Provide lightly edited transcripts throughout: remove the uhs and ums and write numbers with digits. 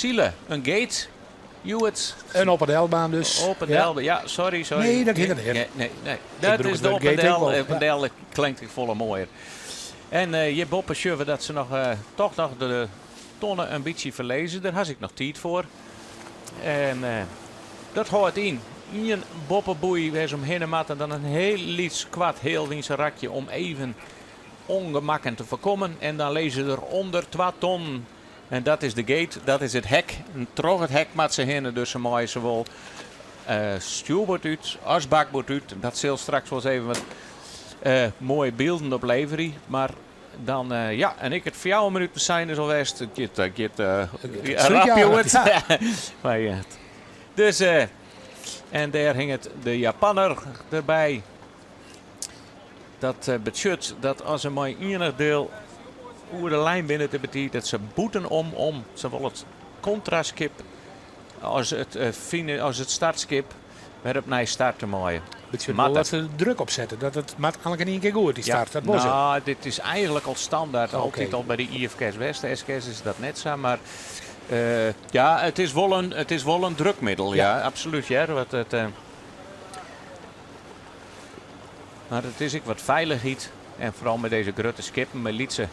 Sile, in gate. Hjoed. In op en delbaan dus. Op en del, ja, sorry, sorry. Nee, dat hindert net. Nee, nee, nee. Dat is de op en del. Op en del klinkt folle moaier. En hjir boppe sjogge we dat se noch, toch noch de tonne in bytsje ferlizze. Dêr ha ik noch tiid foar. En dat hâldt yn ien boppeboei wêr se omhinne moatte. Dan in hiel lyts koart healwynse rakje om even ûngemakken te foarkommen. En dan lizze der ûnder twa tonnen. En dat is de gate, dat is it hek. En troch it hek moat se hinne, dus se meie sawol stjoerboard út as bakboard út. Dat sil straks wolris even wat moaie bylden opleverje. Mar dan, ja, en ik it fjouwer minuten sein is al west. It giet, giet rap, jonges. Dus, en dêr hinget de Japanner derby. Dat betsjut dat as se mei ienich diel oer de lijn binne te betiid, dat se bûtenom om sawol it kontraskip as it, as it startskip wer opnij starte meie. Betsjut wol dat se druk opsette, dat it moat elk in ien kear goed, dy start. Dat wol se. Nou, dit is eigenlik al standaard, altyd al by de IFKS west. De SKS is dat net sa, mar ja, it is wol in, it is wol in drukmiddel, ja, absolút hear. Wat it, Mar it is ek wat feilichheid en foaral mei dizze grutte skippen, mei lytse,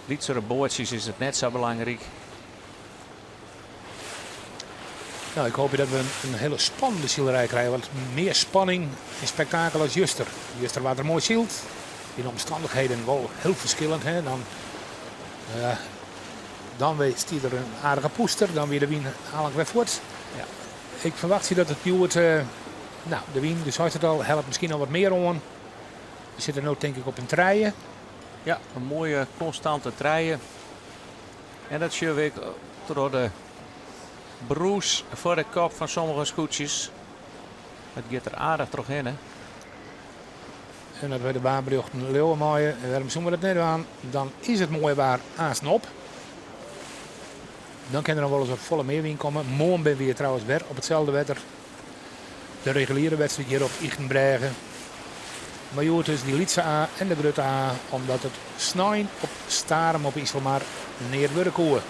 lytsere boatsjes is it net sa belangryk. Nou, ik hoop dat we in hiele spannende silerij krije, want mear spanning en spektakel as juster. Juster waard der moai syld, yn de omstannichheden wol hiel ferskillend. Hè? Dan, dan stie der in aardige pûster, dan wie de wyn allang wer fuort. Ja. Ik ferwachtsje dat it hjoed, nou, de wyn, do seist it al, helpt miskien al wat mear oan. We sitte no tink ik op in trije. Ja, in moaie konstante trije. En dat sjogge ik troch de brûs foar de kop fan sommige skûtsjes. It giet der aardich trochhinne. En as wy de waarberjochten leauwe meie, en wêrom soene we dat net dwaan, dan is it moaie waar aansten op. Dan kin der noch wolris wat folle mear wyn komme. Moarn binne we hjir trouwens wer op itselde wetter. De reguliere wedstriid hjir op Ychtenbrêge. Mar hjoed dus dy lytse A en de grutte A, omdat it snein op Starum op 'e Iselmar neat wurde koe.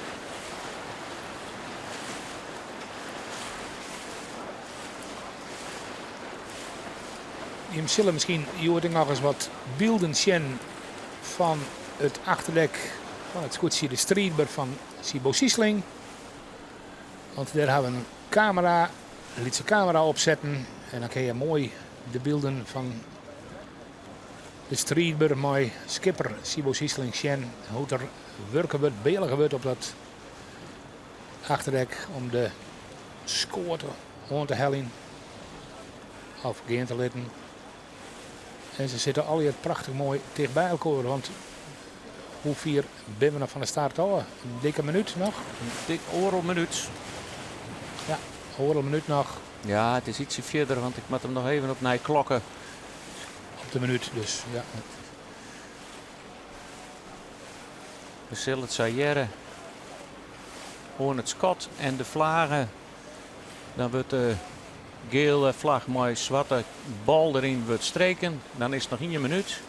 Jim sille miskien hjoed ek noch ris wat bylden sjen fan it achterdek fan it skûtsje De Striidber fan Siebo Siesling. Want dêr hawwe we in kamera, in lytse kamera opsetten. En dan kinne je moai de bylden fan de Striidber mei skipper Siebo Siesling sjen. Hoe't der wurke wurdt, bealige wurdt op dat achterdek om de skoat oan te heljen of gean te litten. En se sitte allegear prachtich moai ticht by elkoar, want hoe fier binne we noch fan de start ôf? In dikke minút noch? In dik oardel minút. Ja, oardel minút noch. Ja, it is ytsje fierder, want ik moat him noch even opnij klokke. Op de minút dus, ja. We sille it sa hearre oan it skot en de flagge. Dan wurdt de gele flach mei swarte bal deryn wurdt streken. Dan is it noch ien minút.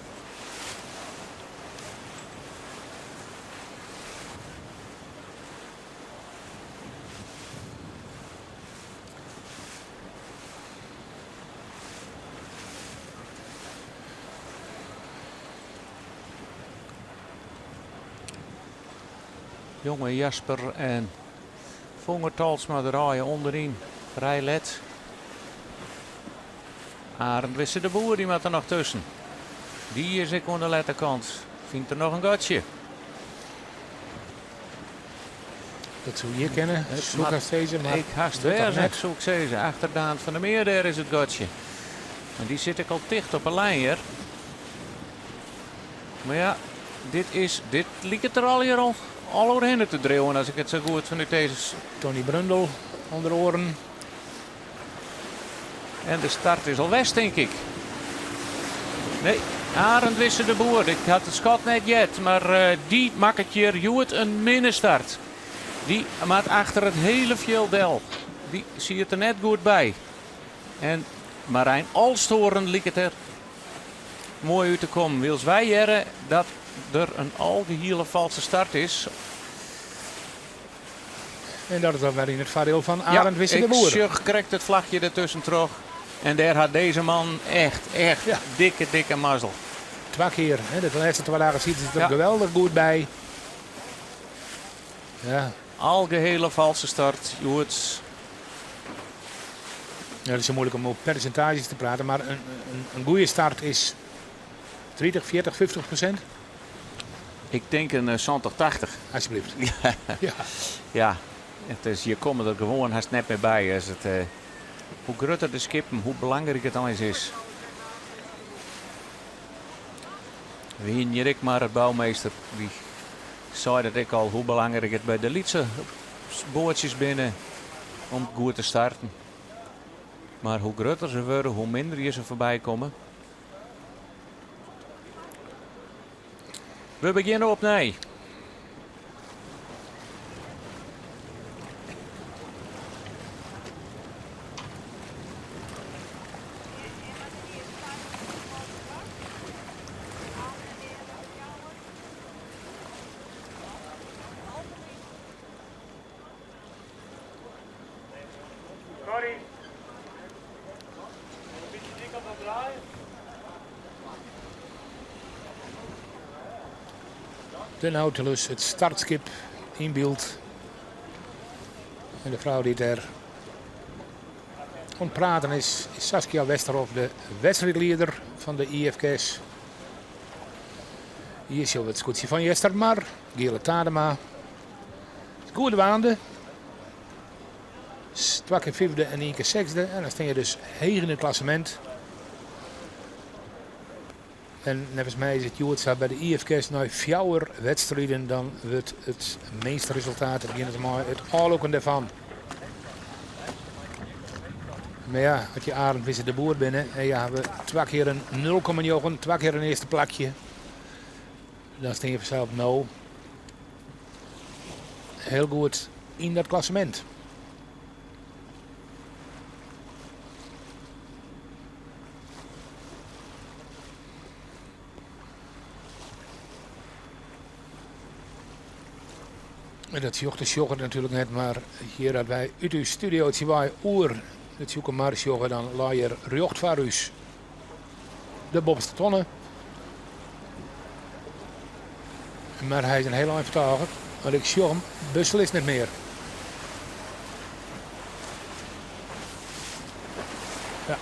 Jonge Jasper en Fonger Talsma draaie ûnderyn frij let. Arend Wisse de Boer dy moat der noch tusken. Dy is ek oan de lette kant. Fynt der noch in gatsje. Dat soe hjir kinne, soe ik hast sizze. Mar ik hast wêze, soe ik sizze. Achter Daan van der Meer, dêr is it gatsje. Mar dy sit ek al ticht op 'e lijn hjir. Mar ja, dit, is, dit liket der allegear al, al oerhinne te driuwen as ik it sa goed fanút dizze... Tony Brundel, ûnder oaren. En de start is al west, tink ik. Nee, Arend Wisse de Boer. Ik hat it skot net heard, mar uh, dy makket hjir hjoed in minne start. Dy moat achter it hiele fjild del. Dy siet der net goed by. En Marijn Olsthoorn liket der moai út te kommen. Wylst wy hearre dat der in algehiele falske start is. En dat is dan wer yn it foardiel fan Arend Wisse de Boer. Ik sjoch krekt it flachje dertusken troch. En dêr hat dizze man echt, echt dikke, dikke mazzel. Twa kear, hè, de lêste twa dagen siet se der geweldich goed by. Ja. Algehele falske start, hjoed. Ja, it is sa muoilik om oer persintaazjes te praten, mar in goede start is 30, 40, 50%? Ik tink in 70, 80. Alsjeblieft. Ja. Ja, it is, je komme der gewoan hast net mear by. As it, hoe grutter de skippen, hoe belangryk it eins is. We hienen hjir ek Marrit Bouwmeester, dy sei dat ek al, hoe belangryk it by de lytse boatsjes binne om goed te starten. Mar hoe grutter se wurde, hoe minder je se foarby komme. We begjinne opnij. De Nautilus, it startskip yn byld. En de frou dy't dêr oan it praten is, is Saskia Westerhof, de wedstriidlieder fan de IFKS. Hjir sjogge we it skûtsje fan Eastermar, Geale Tadema. Goed dwaande. Twa kear fyfde en ien kear sechsde. En dan stean je dus heech yn it klassemint. En neffens my is it hjoed sa by de IFKS nei fjouwer wedstriden dan wurdt it minste resultaat, it begjint mei it ôflûken dêrfan. Mar ja, as je Arend Wisse de Boer binne en je hawwe twa kear in 0,9, twa kear in earste plakje, dan stean je fansels no hiel goed yn dat klassemint. En dat sjocht de sjogger natuerlik net, mar hjir as wy út ús studio'tsje wei oer de Tsjûkemar sjogge, dan lei hjir rjocht foar ús de boppeste tonne. Mar hy is in hiel ein fertôge, want ik sjoch him beslist net mear. Ja.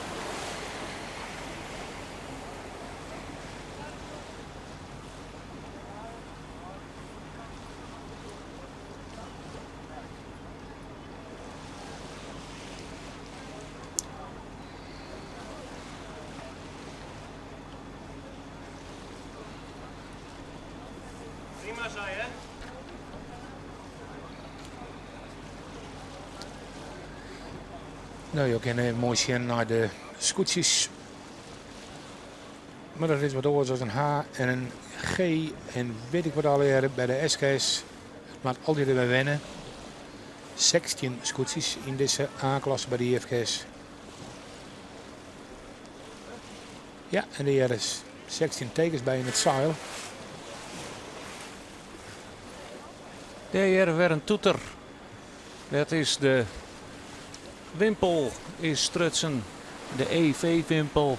No, jo kinne even moai sjen nei de skûtsjes. Mar dat is wat oars as in H en in G en wit ik wat allegearre by de SKS. It moat altyd even wenne. 16 skûtsjes yn dizze A-klasse by de IFKS. Ja, en der hearre 16 tekens by yn it seil. Dêr hearre wer in toeter. Dat is de wimpel is strutsen. De EV-wimpel.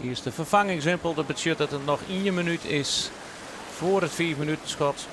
Is de ferfangingswimpel. Dat betsjut dat it noch ien minút is foar it fiif minuten skot.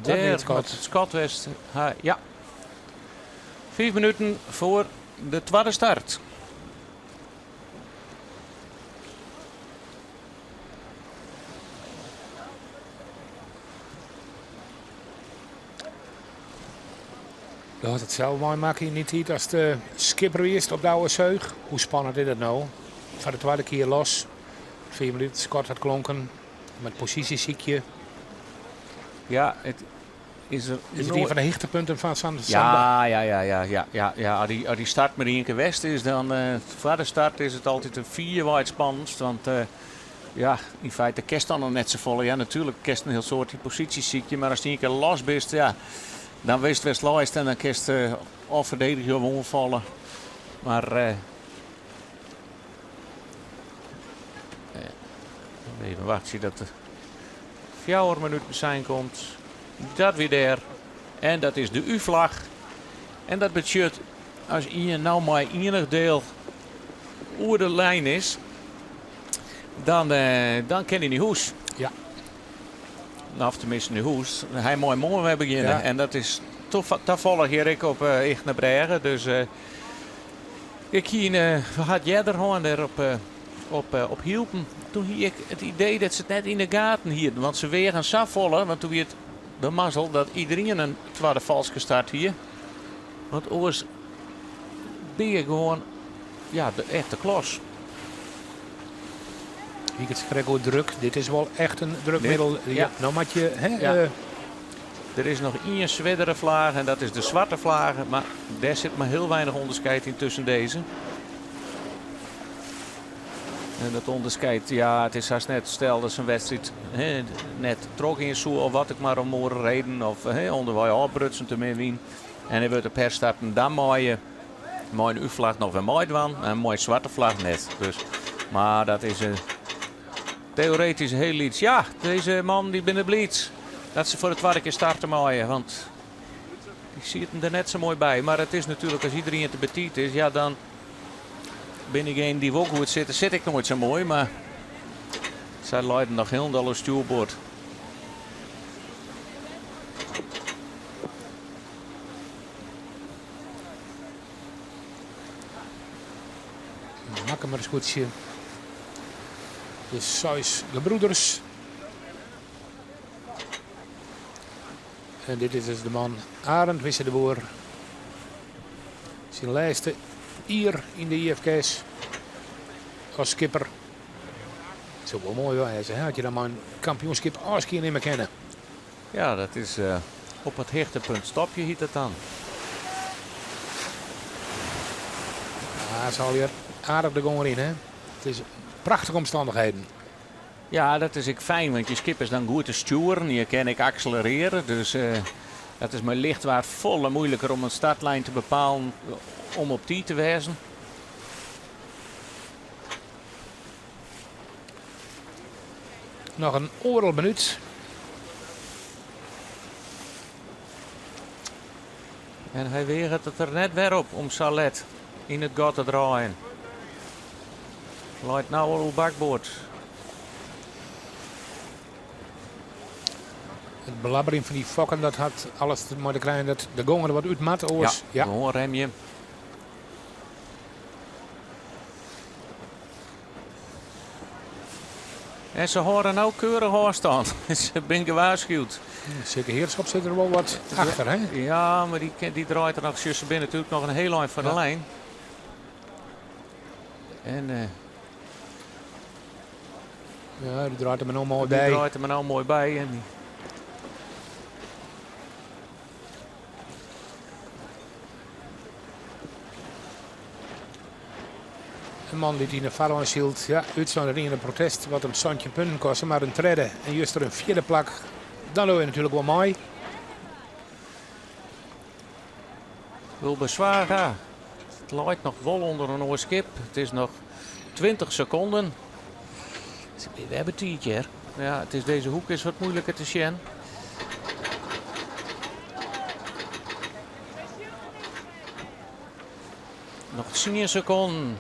Dêr moat it skot west ha. Ja. Fiif minuten foar de twadde start. Do hast it sels meimakke yn dy tiid ast skipper wiest op de Oude Zeug. Hoe spannend is dat no? Foar de twadde kear los. Fiif minuten skot hat klonken. Mei posysje sykje. Ja, it is er. Is it ien fan de hichtepunten fan sa'n Ja, ja, ja, ja, ja, ja, ja. As dy, as dy start mar ien kear west is, dan foar de start is it altyd in fierwei it spannendst. Want ja, yn feite kinst dan noch net safolle. Ja, natuerlik kinst in hiel soad dy posysjes sykje, mar ast ien kear los bist, ja, dan witst wêr'tst leist en dan kinst of ferdedigje of oanfalle. Mar even wachtsje dat de 4 minuten sein komt. Dat wie dêr. En dat is de U-flach. En dat betsjut as ien no mei ienich diel oer de lijn is, dan, dan kin hy nei hûs. No, of teminsten nei hûs. Hy mei moarn wer begjinne. En dat is tafallich hjir ek op Hichnebrêge. Dus ik hie we ha it earder hân dêr op Hylpen. Toen hie ik it idee dat se it net yn de gaten hienen. Want se weagen safolle, want toen wie it de mazzel dat iderien in twadde falske start hie. Want oars bin je gewoan ja, de echte klos. Ik it krekt oer druk. Dit is wol echt in drukmiddel. Ja. No moat je, hè, Der is noch ien swierdere flage en dat is de swarte flage. Mar dêr sit mar hiel weinich ûnderskied yn tusken dizze. En dat ûnderskied, ja, it is hast net, stel dat sa'n wedstriid, hè, net trochgean soe of wat ek mar om oare reden of, hè, ûnderwei ôfbrutsen te min wyn. En hy wurdt op herstarten, dan mei je mei in U-flach noch wer meidwaan en mei swarte flach net. Dus, mar dat is in theoretysk hiel lyts. Ja, dizze mannen dy binne bliid dat se foar de twadde kear starte meie, want dy sieten der net sa moai by. Mar it is natuerlik as iderien te betiid is, ja dan bin degenen dy't wol goed sitte, sit ik noait sa moai, mar sy leiden noch hielendal oer stjoerboard. Makkumer skûtsje. De Seis Gebroeders. En dit is dus de man Arend Wisse de Boer. Syn lêste jier yn de IFKS as skipper. It soe wol moai wêze, hè, as je dan mei in kampioenskip ôfskie nimme kinne. Ja, dat is op it hichtepunt stopje hyt dat dan. Ja, se hâlde hjir aardich de gong yn, hè. It is prachtige omstannichheden. Ja, dat is ek fijn, want je skip is dan goed te stjoeren. Je kin ek akselerearje, dus dat is mei licht waar folle moeilijker om in startlijn te bepalen om op tiid te wêzen. Noch in oardel minút. En hy weaget it der net wer op om sa let yn it gat te draaien. Leit no al oer bakboard. It belabberjen fan dy fokken dat hat alles mei te krijen dat de gong der wat út moat. Oars, ja, gewoan remje. En se hâlde no keurich ôfstân. Se binne gewaarskûd. Sikke Heerschop sit der wol wat achter, hè? Ja, mar dy, dy draait der noch. Se binne natuerlik noch in hiel ein foar de lijn. En Ja, dy draait der mar no moai by. Dy draait der mar no moai by. En dy... In man dy't yn de farlân sylt, ja, útsein it iene protest wat him 17 punten koste, mar in tredde en juster in fjirde plak, dan dogge je natuerlik wol mei. Ulbe Zwaga, it leit noch wol ûnder in oar skip. It is noch 20 sekonden. We hawwe tiid hjir. Ja, it is, dizze hoek is wat muoiliker te sjen. Noch 10 sekonden.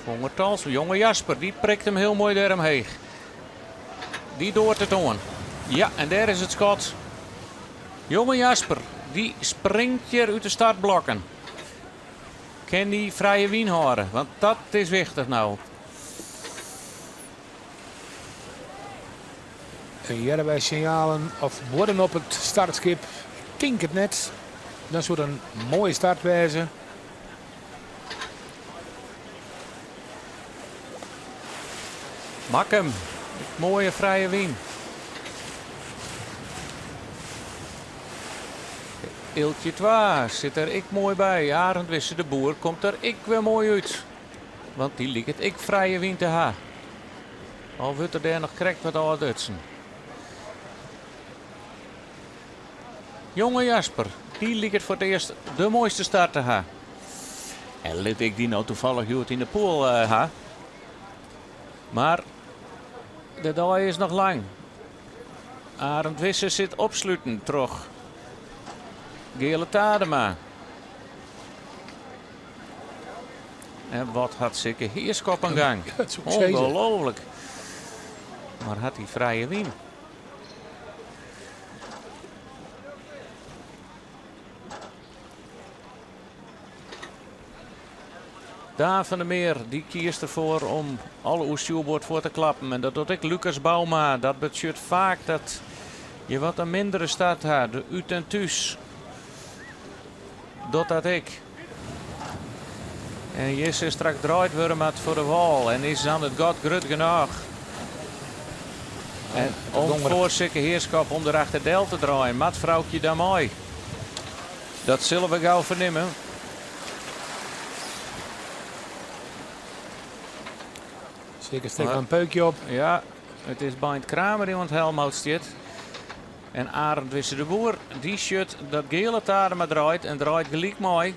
Fonger jonge Jasper, dy prikt him hiel moai dêr omheech. Dy doart it oan. Ja, en dêr is it skot. Jonge Jasper, dy springt hjir út de startblokken. Kin dy frije wyn hâlde, want dat is wichtich no. En hearre wy sinjalen of buorden op it startskip. tink it net. Dan soe it in moaie start wêze. Makkum, moaie frije wyn. Eeltje 2 sit der ek moai by. Arend Wisse de Boer komt der ek wer moai út. Want dy liket ek frije wyn te ha. Al wurdt er dêr noch krekt wat ôfdutsen. Jonge Jasper, dy liket foar it earst de moaiste start te ha. En lit ik dy no toevallig hjoed yn de pool ha. Mar de dei is noch lang. Arend Wisse sit opsluten troch Geale Tadema. En wat hat Sikke Heerschop in gang. Ongelooflijk. Mar hat hy frije wyn. Daan van der Meer dy kiest derfoar om alle oerstjoerboard foar te klappen. En dat docht ek Lucas Bouma. Dat betsjut faak dat je wat in mindere start ha. De út en thús docht dat ek. En Jisse strak draaid wurde moat foar de wâl en is dan it gat grut genôch. En om foar Sikke Heerschop om der achter del te draaien, moat Froukje dan mei. Dat sille we gau fernimme. Sikke stekt in peukje op. Ja, it is Beint Kramer dy't oan it helmhout stiet. En Arend Wisse de Boer, dy sjocht dat Geale Tadema draait en draait gelyk mei.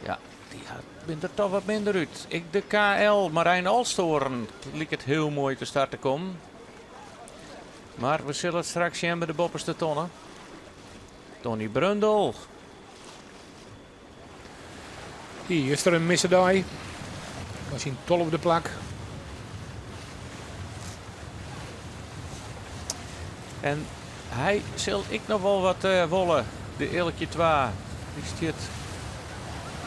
Ja, dy hat, bin der toch wat minder út. Ek de KL Marijn Olsthoorn liket hiel moai te start te kommen. Mar we sille it straks sjen by de boppeste tonne. Tony Brundel. Dy juster in misse dei. Mei syn tolfde plak. En hy sil ek noch wol wat wolle, de Eelkje 2. Dy stiet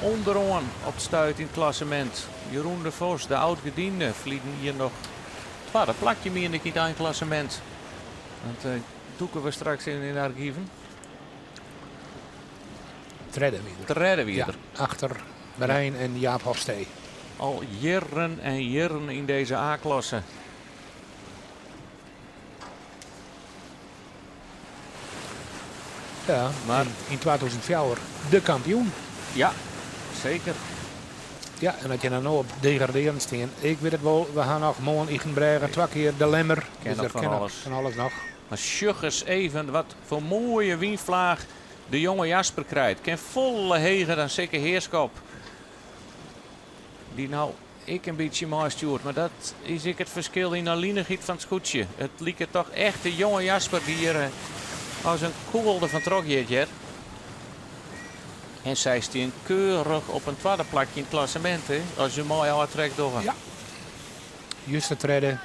ûnderoan op it stuit yn it klassemint. Jeroen de Vos, de oud-gediende, ferliden jier noch twadde plakje mien ik yn it einklassemint. Want dûke we straks yn de argiven. Tredde wie er. Tredde wie Ja, er. achter Marijn en Jaap Hofstee. Al jierren en jierren yn dizze A-klasse. Ja, Maar- en yn 2004 de kampioen. Ja, seker. Ja, en as je dan no op degradearjen stean, ik wit it wol, we ha noch moarn Ychenbrêge, twa kear De Lemmer. Kin Dus noch der fan kin noch alles. fan alles noch. Mar sjoch ris even wat foar moaie wynflaach de jonge Jasper krijt. Kin folle heger dan Sikke Heerschop. Dy't no ek in bytsje meistjoert. Mar dat is ek it ferskil yn de linichheid fan it skûtsje. It liket toch echt de jonge Jasper dy't hjir as in kûgel derfan troch giet hjir. En sy stean keurich op in twadde plakje yn it klassemint, hè, as se moai ôftrek dogge. Ja. Juster tredde.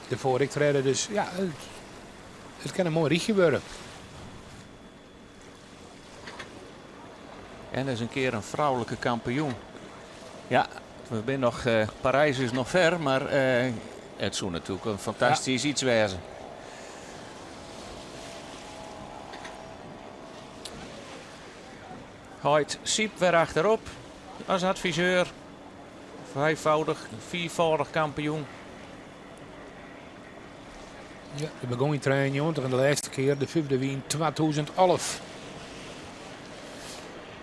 Derfoar ek tredde, dus ja, it kin in moai rychje wurde. En ris in kear in froulike kampioen. Ja, we binne noch, Parys is noch fer, mar it soe natuerlik in fantastysk iets wêze. Heit Siep wer achterop as adviseur. Vijfvoudig, viervoudig kampioen. Ja, de begûn yn 93 en de lêste kear, de fyfde wie yn 2011.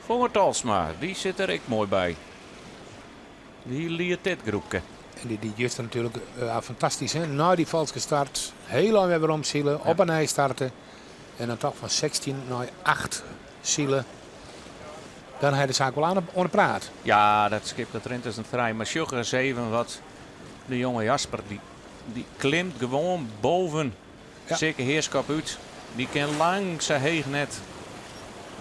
Fonger Talsma, dy sit der ek moai by. Dy liedt dit groepke. En dy die juster natuerlik fantastysk. Hè? Nei dy falske start, hiel lang wer werom sile, op 'e nij starte. En dan toch fan 16 nei 8 sile. Dan ha de saak wol oan de praat. Ja, dat skip dat rint as in trein. Mar sjoch ris even wat de jonge Jasper, dy klimt gewoan boven Sikke Heerschop út. Dy kin lang sa heech net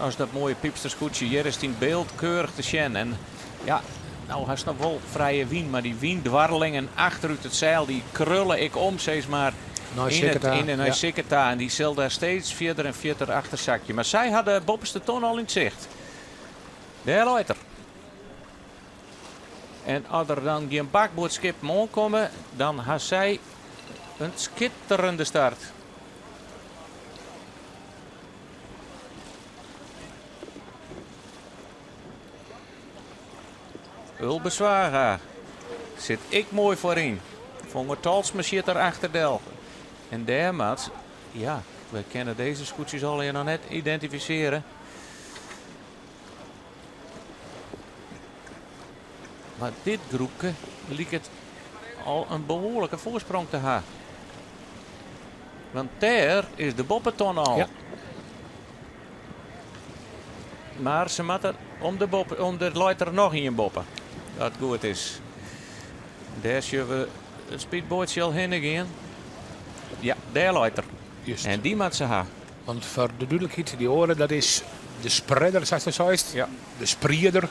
as dat moaie Pypsterskûtsje. Hjir is it yn byld keurich te sjen. En ja, no hast noch wol frije wyn, mar dy wyndwarrelingen achterút it seil, dy krulle ek om, sis mar, Nei yn Sikke it, ta, yn de, nei ja. Sikke ta. En dy sil dêr steeds fierder en fierder achter sakje. Mar sy ha de boppeste ton al yn it sicht. Dêr leit er. En as der dan gjin bakboardskippen oankomme, dan ha sy in skitterende start. Ulbe Zwaga sit ek moai foaryn. Fonger Talsma sit der achterdel. En dêr moat, ja, we kinne dizze skûtsjes allegear noch net identifisearje. Mar dit groepke liket al in behoarlike foarsprong te ha. Want dêr is de boppeton al. Ja. Mar se moatte om de boppe, om der leit der noch ien boppe. Dat goed is. Dêr sjogge we it speedboatsje al hinne gean. Ja, dêr leit er. Just. En dy moat se ha. Want foar de dúdlikheid, dy oare dat is de spreader, sa'tst al seist. Ja. De sprieder.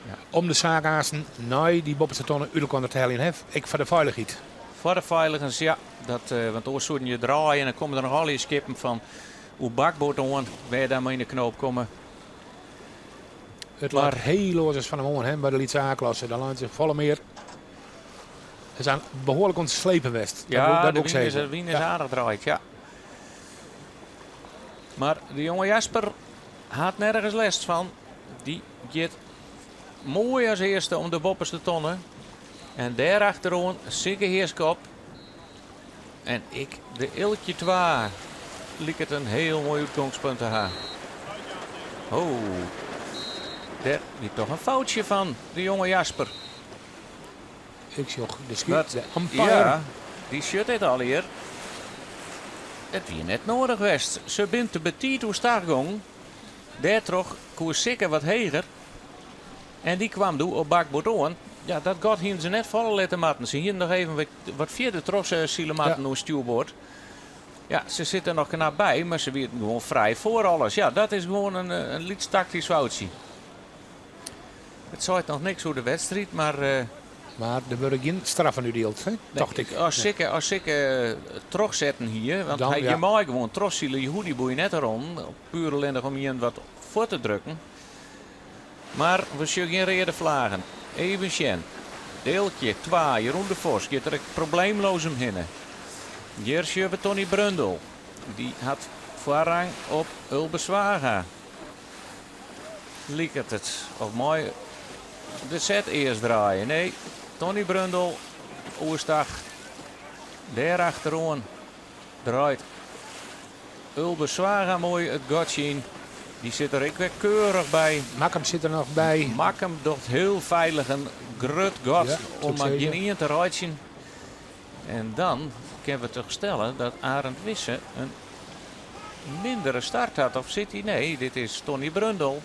Ja. Om de saak aansten nei dy boppeste tonne út elkoar te heljen, hè? Ek foar de feilichheid. Foar de feiligens, ja. Dat, eh, want oars soenen je draaie en dan komme der noch allegear skippen fan oer bakboard oan, wêr dan mei yn de knoop komme. It leit hiel oars as fan 'e moarn hè, by de lytse A-klasse. Dan leit se folle mear. Se zijn behoarlik oan it slepen west. Ja, dat de wol ik wyn is, sizze. de wyn is Ja. aardich draaid, ja. Mar de jonge Jasper hat nergens lêst fan. Dy giet moai as earste om de boppeste tonne. En dêr achteroan Sikke Heerskop. En ek de Eelkje 2 liket in hiel moai útgongspunt te ha. Oh, dêr wie toch in foutsje fan de jonge Jasper. Ik sjoch de Dat, de umpire. ja, dy sjocht dit allegear. It wie net noadich west. Se binne te betiid oerstach gongen. Dêrtroch koe Sikke wat heger. En dy kwam doe op bakboard oan. Ja, dat gat hienen se net falle litte moatten. Se hienen noch even wat fierder troch sile moatten Ja. oer stjoerboard. Ja, se sit der noch knap by, mar se wie gewoan frij foar alles. Ja, dat is gewoan in lyts taktysk foutsje. It seit noch niks oer de wedstriid, mar... Mar der wurde gjin straffen útdield, hè? Tocht ik. As Sikke trochsetten hie, want Dan, hy ja. je mei gewoan trochsile, je hoege dy boei net te ronnen, puer allinnich om ien wat foar te drukken. Mar we sjogge gjin reade flagen. Even sjen. Eelkje 2, Jeroen de Vos giet der ek probleemloos omhinne. Hjir sjogge we Tony Brundel. Dy hat foarrang op Ulbe Zwaga. Liket it. Of mei de set earst draaie. Nee, Tony Brundel oerstach. Dêr achteroan draait Ulbe Zwaga moai it gatsje yn. Dy sit der ek wer keurich by. Makkum sit der noch by. Makkum docht hiel feilich in grut gat Ja, om mar soe ik gjin sizze. ien te reitsjen. En dan kinne we toch stelle dat Arend Wisse in mindere start hat. Of sit hy? Nee, dit is Tony Brundel.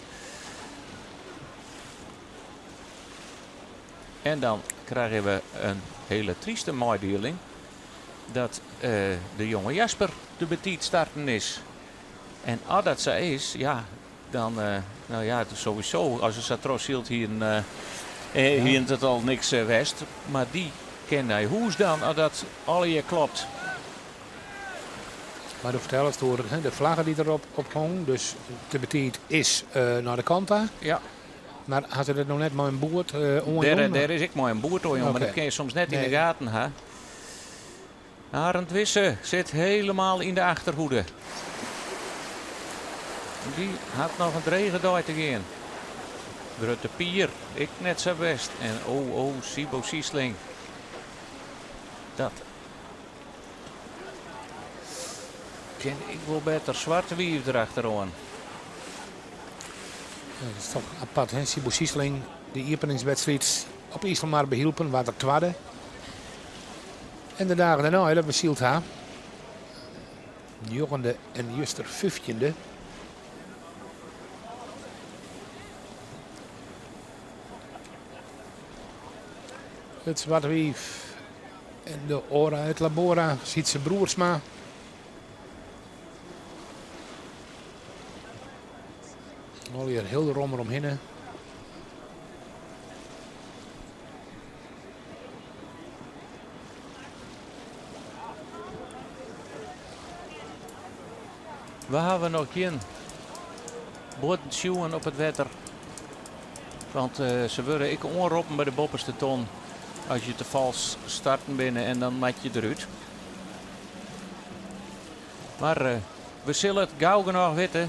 En dan krije we in hiele tryste meidieling dat de jonge Jasper te betiid starten is. En as dat sa is, ja, dan, no ja, sowieso, as se sa trochsyld hienen, hienen it al niks west. Mar dy kin nei hûs dan, as dat allegear klopt. Mar do fertelst oer, hè, de flagge dy't derop op hong, dus te betiid is nei de kant ta. Ja. Mar ha se dat no net mei in boerd oanjûn? Dêr is ek mei in boerd oanjûn, mar dat kin je soms net yn de Nee. gaten ha. Arend Wisse sit helemaal yn de achterhoede. Dy hat noch in drege dei te gean. Grutte Pier, ek net sa bêst. En oh, oh, Sibo Siesling. Dat kin ek wol better. Swarte Wief derachteroan. Ja, dat is toch apart, hè? Sibo Siesling, de iepeningswedstriid op Iselmar by Hylpen, waard er twadde. En de dagen dêrnei, dat we syld ha, njoggende en juster 15e. It Swarte Wief en de Ora et Labora, Sietse Broersma. Allegear hiel rom omhinne. We hawwe noch gjin boaten sjoen op it wetter. Want se wurde ek oanroppen by de boppeste ton as je te falsk starten binne en dan moat je derút. Mar we sille it gau genôch witte.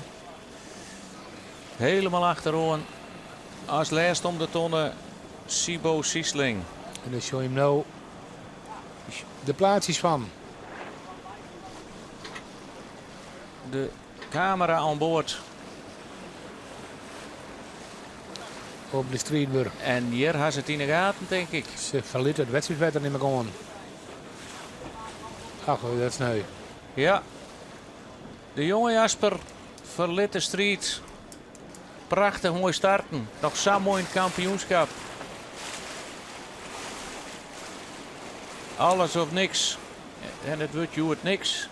Helemaal achteroan. As lêste om de tonne. Siebo Siesling. En dan sjogge je no de plaatsjes fan. De kamera oan board. Op de striidber. En hjir ha se it yn de gaten, tink ik. Se ferlit it wedstriidwetter nim ik oan. Ach, dat is sneu. Ja. De jonge Jasper ferlit de striid. Prachtich moai starten. Noch sa moai yn it kampioenskip. Alles of niks. En it wurdt hjoed niks.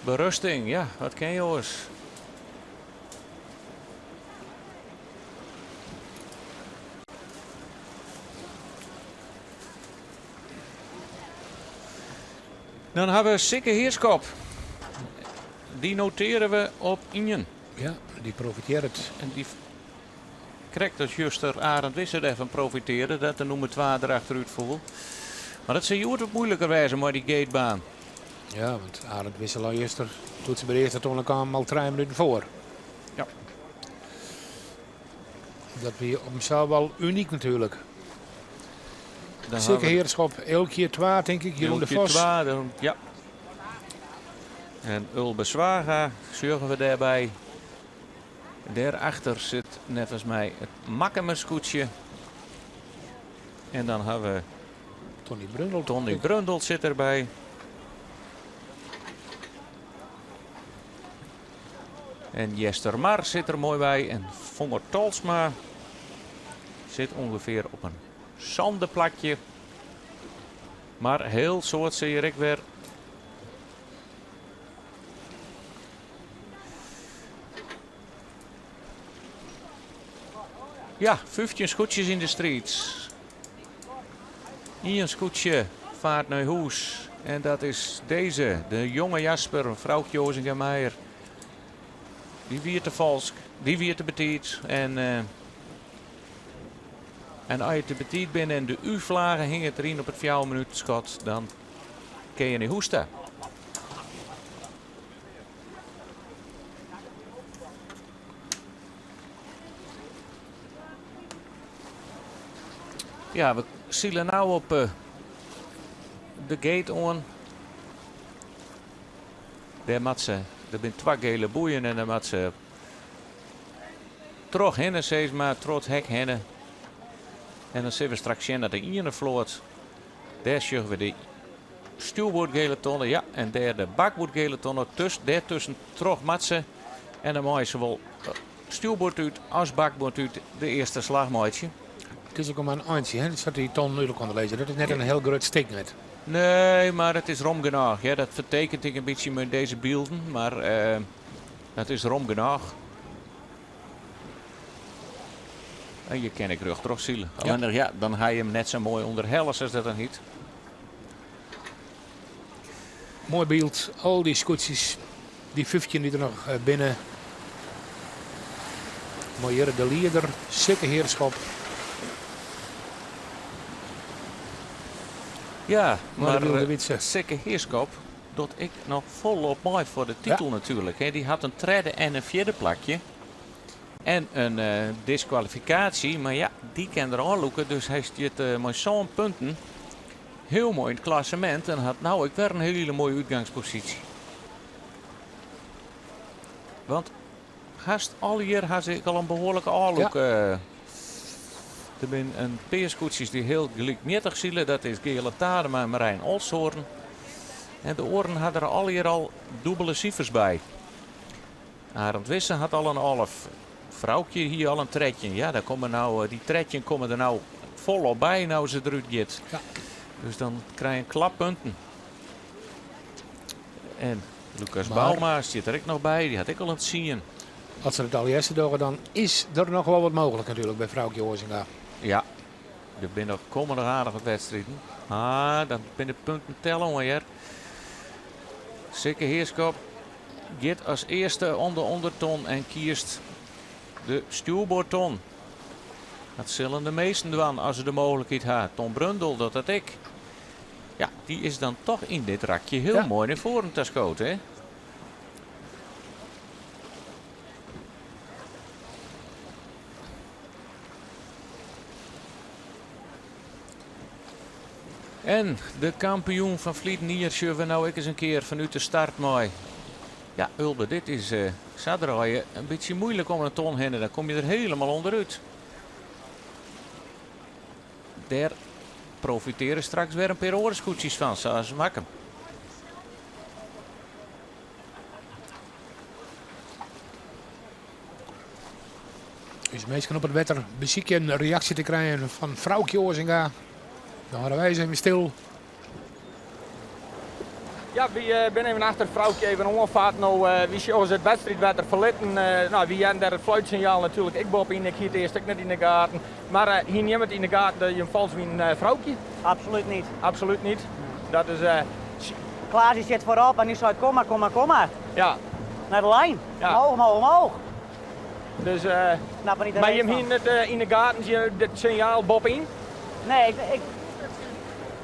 Berusting, ja, wat kin je oars? Dan ha we Sikke Heerschop. Dy notearje we op ien. Ja, dy profitearret. En dy krekt as juster Arend Wisse derfan profitearre dat de nûmer twa der achterút foel. Mar dat sil hjoed wat moeiliker wêze mei dy gatebaan. Ja, want Arend Wisse lei juster, doe't se by de earste tonne kamen, al 3 minuten foar. Ja. Dat wie op himsels wol unyk natuerlik. Sikke Heerschop, Eelkje 2, tink ik, Jeroen de Vos. 2, ja. En Ulbe Zwaga sjogge we dêrby. Dêrachter sit neffens my it Makkumer skûtsje. En dan ha we Tony Brundel. Tony Brundel sit derby. En Jester Mar sit der moai by. En Fonger Tolsma sit ûngefear op in sânde plakje. Mar hiel soad se hjir ek wer. Ja, 15 skûtsjes yn de striid. Ien skûtsje faart nei hûs. En dat is dizze, de jonge Jasper, Froukje Ozinga Meijer. Dy wie te falsk, dy wie te betiid. En, uh, en as je te betiid binne en de U-flage hinget deryn op it fjouwer minuten skot, dan kin je nei hûs ta. Ja, we sile no op eh, de gate oan. Dêr moat se, der binne twa gele boeien en dêr moat se troch hinne, sis mar, troch it hek hinne. En dan sille we straks sjen dat de iene float, dêr sjogge we de stjoerboardgele tonne, ja, en dêr de bakboardgele tonne. Tus, dêrtusken troch moat se. En dan meie se wol stjoerboard út as bakboard út de earste slach meitsje. It is ek mar in eintsje, hè? Sa't dy tonnen út elkoar lizze. Dat is net in hiel grut stik net. Nee, mar it is rom genôch. Ja, dat fertekent ik in bytsje mei dizze bylden, mar uh, dat is rom genôch. En je kin ek rjocht trochsile. Ja. Allinnich ja, dan ha je him net sa moai ûnderhelle, sa't dat dan hjit. Moai byld, al dy skûtsjes, dy 15 dy't der noch eh, binne. Moai hjir de lieder, Sikke Heerschop. Ja, mar eh, Sikke Heerschop docht ek noch folop mei foar de titel ja. natuerlik. Dy hat in tredde en in fjirde plakje. En in uh, diskwalifikaasje, mar ja, dy kin der ôflûke. Dus hy stiet uh, mei sân punten hiel moai yn it klassemint en hat no ek wer in hiele moaie útgangsposysje. Want hast allegear ha se ek al in behoarlike ôflûk. Ja. Der binne in pear skûtsjes dy't hiel gelykmjittich sile. Dat is Geale Tadema en Marijn Olsthoorn. En de oaren ha der allegear al dûbele sifers by. Arend Wisse hat al in 11. Froukje hie al in 13. Ja, dêr komme no, eh, dy 13 komme der no folop by no se derút giet. Ja. Dus dan krije je in klap punten. En Lucas maar, Bouma stiet der ek noch by. Dy hat ek al in 10. As se it allegearre dogge, dan is der noch wol wat mooglik natuerlik by Froukje Ozinga. Ja, der binne noch komme noch aardich wat wedstriden. Ah, dan binne de punten tellen hoor. Sikke Heerschop giet as earste om de ûnderton en kiest de stjoerboardton. Dat sille de measten dwaan as se de mooglikheid ha. Tom Brundel docht dat ek. Ja, dy is dan toch yn dit rakje hiel Ja. moai nei foaren ta skood, hè? En de kampioen fan ferleden jier sjogge we no ek ris in kear fanút de start mei. Ja, Ulbe, dit is eh, sa draaie in bytsje muoilik om in ton hinne. Dan komme je der hielendal ûnderút. Dêr profitearje straks wer in pear oare skûtsjes fan, sa as Makkum. Us minsken op it wetter besykje in reaksje te krijen fan Froukje Oazinga. Dan hâlde wy ús even stil. Ja, wy binne even achter Froukje even oanfard. No, wy sjogge se it wedstriidwetter ferlitten. No, wy hearden dêr it fluitsinjaal natuerlik ek boppe yn. Ik hie it earst ek net yn de gaten. Mar hie nimmen it yn de gaten dat jim falsk wienen, Froukje? Absoluut niet. Absoluut niet. Dat is. Klaas die sit foarop en dy seit kom mar, kom mar, kom mar. Ja. Nei de lijn. Ja. Omhoog, omhoog, omhoog. Dus, Snap er niet de mar reet jim fan. hienen it yn de gaten, dit sinjaal boppe-yn? Nee, ik, ik,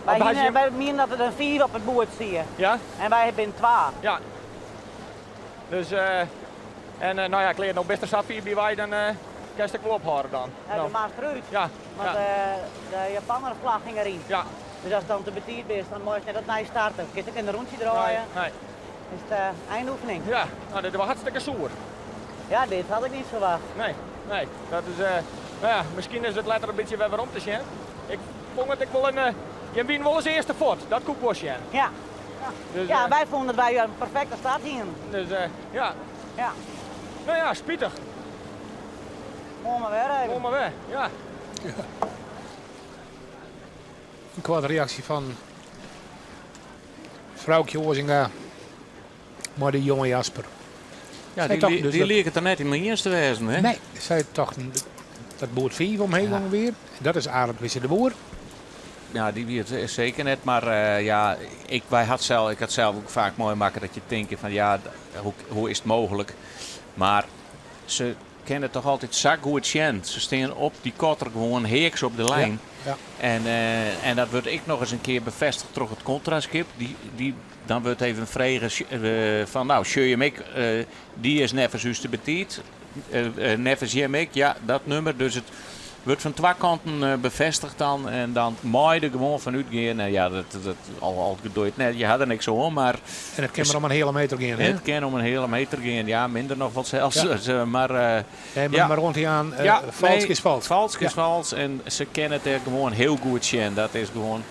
wy, Of hiene, wy mienden dat der in fiif op it boerd stie. Ja? En wy binne twa. Ja. Dus, en no ja, klear, no bist der sa fier by wei, dan kinst ek wol ophâlde dan. Ja, No. de moast derút. Ja, Want ja. de Japanner flach gyng deryn. Ja. Dus ast dan te betiid bist, dan meist net opnij starte. Kinst ek in rûntsje draaie. Nee, nee. Is it einoefening. Ja, no, dit is wol hartstikke soer. Ja, dit had ik niet verwacht. Nee, nee. Dat is, no ja, miskien is it letter in bytsje wer werom te sjen. Ik fûn it ek wol in, jim wienen wol as earste fuort, dat koe ik wol sjen. Ja. Dus, Ja, wy fûnen dat wy in perfekte start hienen. Dus ja. Ja. No ja, spitich. Moarn mar wer even. Moarn mar wer, ja. In koarte reaksje fan Froukje Oazinga mei de jonge Jasper. Ja, Sy dy, tochten dus dy dat- like it der net yn iens te wêzen, hè? Nee, sy tochten dat boerd 5 omheech Ja. gongen wie. En dat is Arend Wisse de Boer. Ja, dy wie it seker net, mar ja, ik, wy hat sels, ik ha sels ek faak meimakke dat je tinke fan ja, hoe, hoe is it mooglik? Mar se kinne it toch altyd sa goed sjen. Se stean op dy kotter gewoan heaks op de lijn. Ja, En, en dat wurdt ek noch ris in kear befêstige troch it kontraskip. Dy, dy, dan wurdt even frege fan, no, sjogge jim ek, dy is neffens ús te betiid. Neffens jim ek, ja, dat nûmer. Dus it wurdt fan twa kanten befêstige dan. En dan mei der gewoan fan útgean. En ja, dat, dat, al, al doe je it net, je ha der niks oan, mar En it kin mar om in heale meter gean, hè? It kin om in heale meter gean, ja, minder noch wat sels. Ja. Dus, mar, Nee, mar, ja. mar oant dy aan, Ja, falsk nee, is falsk. Falsk is Ja. falsk en se kinne it dêr gewoan hiel goed sjen. Dat is gewoan.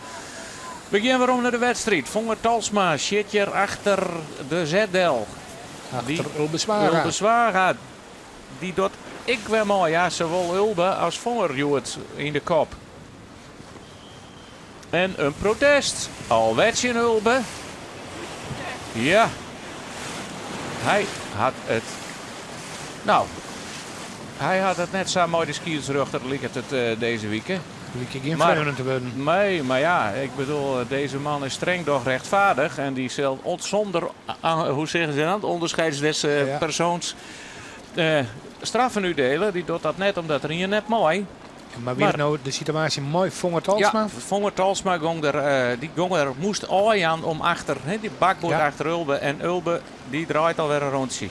We gean werom nei de wedstriid. Fonger Talsma sit hjir achter de Zedel. Achter Die- Ulbe Zwaga. Ulbe Zwaga. Dy docht ek wer mei. Ja, sawol Ulbe as Fonger hjoed yn de kop. En in protest. Alwer tsjin Ulbe. Ja. Hy hat it. No, hy hat it net sa mei de skiedsrjochter liket it dizze wike. Lykje gjin Mar- freonen te wurden. Nee, mar ja, ik bedoel, dizze man is streng doch rechtvaardig. En dy sil sûnder, hoe sizze se dat, onderscheid des Ja. persoans straffen útdiele. Dy docht dat net omdat er ien net mei. Mar wie Mar- is no de situaasje mei Fonger Talsma? Ja, Fonger Talsma gong der, dy gong der, moast ôfjaan om achter, hè, dy bakboard Ja. achter Ulbe. En Ulbe dy draait alwer in rûntsje.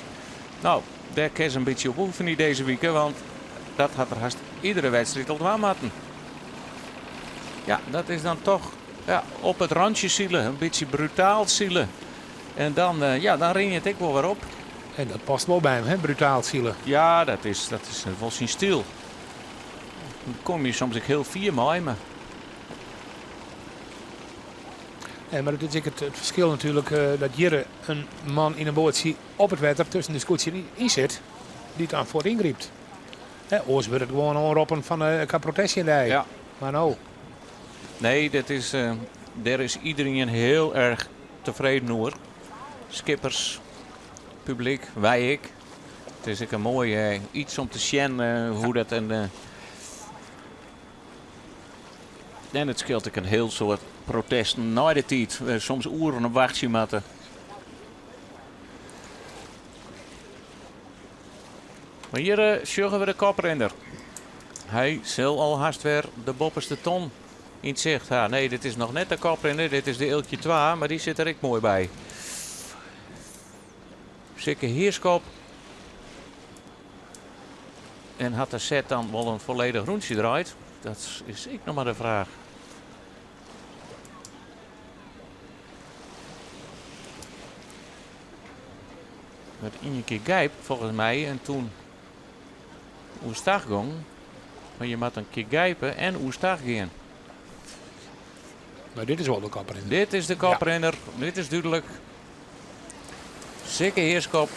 No, dêr kin se in bytsje op oefenje dizze wike, want dat hat er hast iedere wedstriid al dwaan moatten. Ja, dat is dan toch ja, op it rantsje sile, in bytsje brutaal sile. En dan, ja, dan rin je it ek wol wer op. En dat past wol by him, hè? Brutaal sile. Ja, dat is wol syn styl. Dan komme je soms ek hiel fier mei, mar Nee, mar it is ek it ferskil natuerlik dat hjir in man yn in boatsje op it wetter tusken de skûtsje yn sit, dy't dan fuort yngrypt. Hè, oars wurdt it gewoan oanroppen fan ik ha protest tsjin dy. Ja. Mar no. Nee, dat is, dêr is iderien hiel erch tefreden oer. Skippers, publyk, wy ek. It is ek in moai iets om te sjen hoe dat en, en it skeelt ek in hiel soad protesten nei de tiid. Soms oeren op wachtsje moatte. Mar hjir sjogge we de koprinner. Hy sil al hast wer de boppeste ton. Yn 't sicht ha. Nee, dit is noch net de koprinner, dit is de Eelkje 2, mar dy sit der ek moai by. Sikke Heerschop. En hat de set dan wol in folledich rûntsje draaid? Dat is ek noch mar de fraach. Met ien kear gijp volgens mij en toen oerstag gong. Maar je moat in kear gijpe en oerstag gean. Maar dit is wol de koprinner. Dit is de koprinner, ja. Dit is dúdlik. Sikke Heerschop.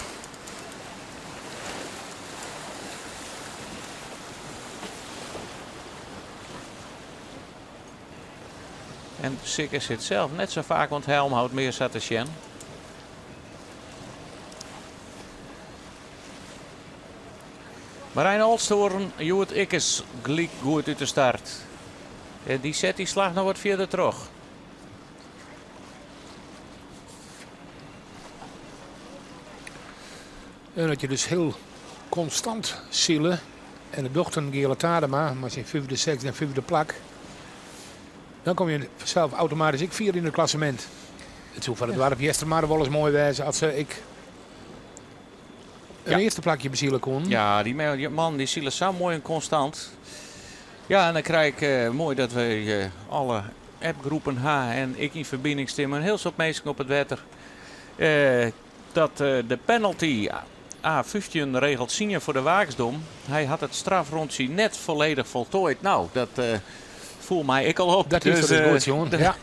En Sikke sit sels net sa faak oan it helmhout mear sa te sjen. Marijn Olsthoorn hjoed ek ris gelyk goed út de start. En dy set dy slach noch wat fierder troch. En as je dus hiel konstant sile en it docht in Geale Tadema mei syn fyfde, sechsde en fyfde plak, dan komme je fansels automatysk ek fier yn it klassemint. It soe foar it doarp Eastermar wolris moai wêze as se ek in earste plakje besile koenen. Ja, dy man dy sile sa moai en konstant. Ja, en dan krij ik eh, moai dat we eh, alle appgroepen ha en ik yn ferbining stean mei in hiel soad minsken op it wetter. Eh, dat de penalty A15 regel tsien foar de Waaksdom. Hy hat it strafrûntsje net folledich foltoaid. No, dat foel my ek al op. Dat is dus goed sjoen. Ja.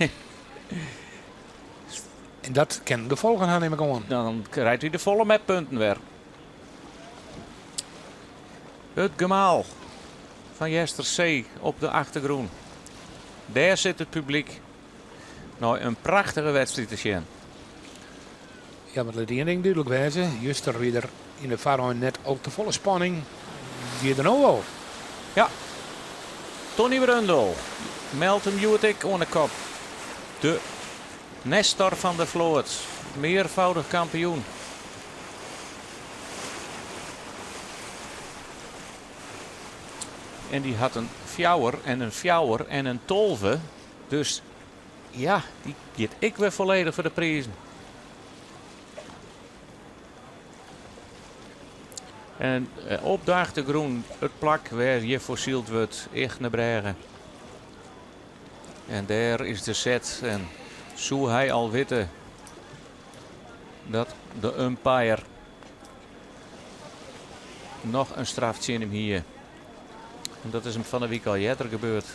En dat kin gefolgen ha, nim ik oan. Dan krijt hy de folle mei punten wer. It gemaal fan Jestersee op de achtergrûn. Dêr sit it publyk nei in prachtige wedstriid te sjen. Ja, mar lit ien ding dúdlik wêze, juster wie der yn de foarein net al te folle spanning, wie der no wol. Ja, Tony Brundel meldt him hjoed ek oan de kop. De Nestor van der Vloot, mearfâldich kampioen. En dy hat in fjouwer en in fjouwer en in 12. Dus ja, dy giet ek wer folledich foar de prizen. En eh, op de achtergrûn it plak wêr hjir foar syld wurdt, Echnebrêge. En dêr is de set en soe hy al witte dat de umpire noch in straf tsjin him hie. En dat is him fan 'e wike al earder gebeurd.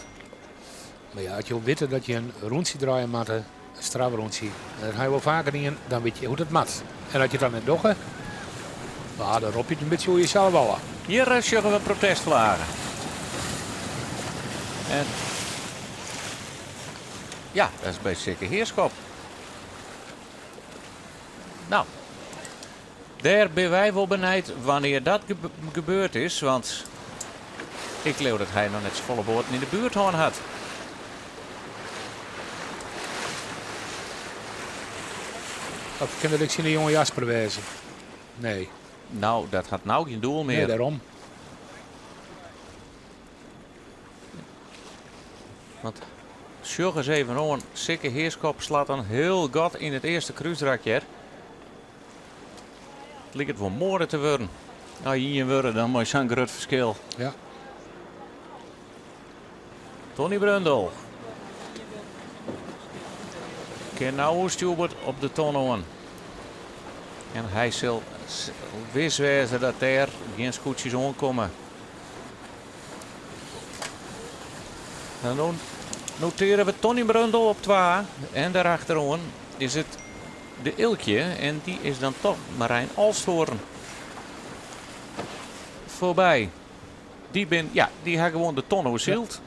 Mar ja, as jo witte dat je in rûntsje draaie moatte, in strafrûntsje, en dat ha je wol faker dien, dan witte je hoe't it moat. En as je it dan net dogge, no, dan rop je it in bytsje oer jesels ôf. Hjir eh, sjogge we protestflaggen. En ja, dat is by Sikke Heerschop. No, dêr binne wy wol benijd wannear dat gebeurd is, want ik leau dat hy noch net safolle boaten yn de buert hân hat. Of kin dat ek tsjin de jonge Jasper wêze? Nee. No, dat hat no gjin doel Nee, mear. dêrom. Want sjoch ris even oan, Sikke Heerschop slacht in hiel gat yn it earste krúsrak hjir. It liket wol moade te wurden. As je ien wurde, dan mei sa'n grut ferskil. Ja. Tony Brundel. Kin no oerstjoerd op de ton oan. En hy sil wis wêze dat dêr gjin skûtsjes oankomme. Dan notearje we Tony Brundel op 2 en daarachteroan is it de Ilkje en dy is dan toch Marijn Olsthoorn foarby. Dy bin, ja, dy ha gewoan de ton oersyld.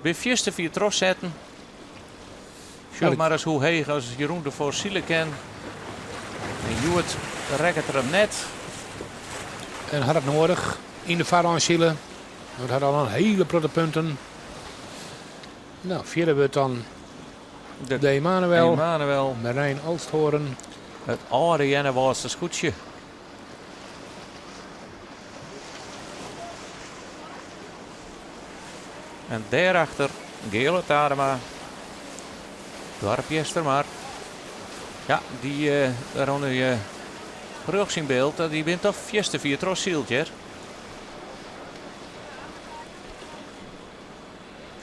Bin fierste fier trochsetten. Sjoch mar ris hoe heech as Jeroen de Vos sile kin. En hjoed rekket er him net. En hat it noadich yn de foarein sile. Want hat al in hiele protte punten. No, fierder wurdt dan de, de Emanuel, Emanuel. Marijn Olsthoorn. It âlde Earnewâldster skûtsje. En dêrachter Geale Tadema. Doarp Eastermar. Ja, dy dêr oan de rjochts yn byld, dy binne toch fierste fier trochsyld hjir.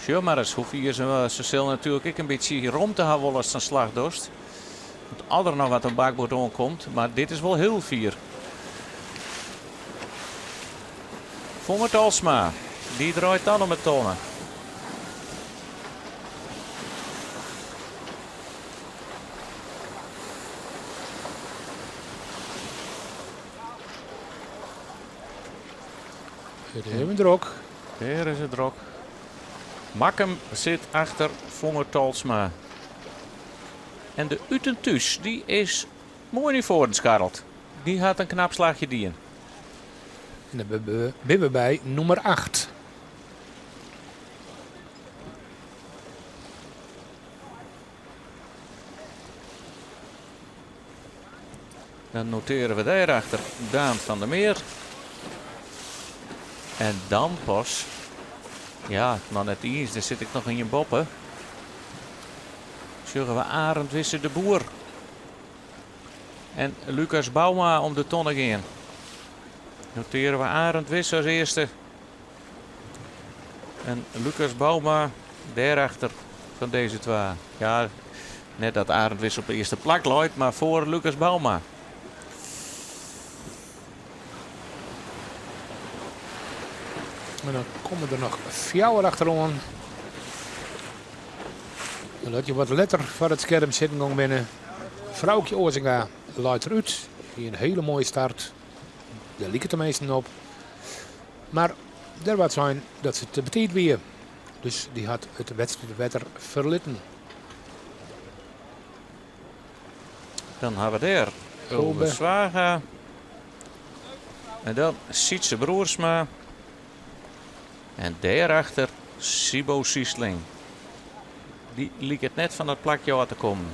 Sjoch mar ris hoe fier se, se sille natuerlik ek in bytsje romte ha wolle ast sa'n slach dochst. Want as der noch wat oan bakboard oankomt, mar dit is wol hiel fier. Fonger Tolsma, dy draait dan om 'e tonne. It is even drok. Dêr is it drok. Makkum sit achter Fonger Tolsma. En de Ut en Thús, dy is moai nei foaren skarreld. Dy hat in knap slachje dien. En dan binne we by nûmer 8. Dan notearje we dêrachter Daan van der Meer. En dan pas, ja, noch net iens, dêr sit ik noch ien boppe. Sjogge we Arend Wisse de Boer en Lucas Bouma om de tonne gean. Notearje we Arend Wisse as earste. En Lucas Bouma dêrachter fan dizze twa. Ja, net dat Arend Wisse op de earste plak leit, mar foar Lucas Bouma. En dan komme der noch fjouwer achteroan. En dat je wat letter foar it skerm sitten gong binne. Froukje Oazinga leit derút. Hie in hiele moaie start. Dêr like it teminsten op. Mar der waard sein dat se te betiid wie. Dus dy hat it wedstriidwetter ferlitten. Dan ha we dêr Ulbe Zwaga. En dan Sytse Broersma. En dêrachter Sibo Siesling. Dy liket net fan dat plakje ôf te kommen.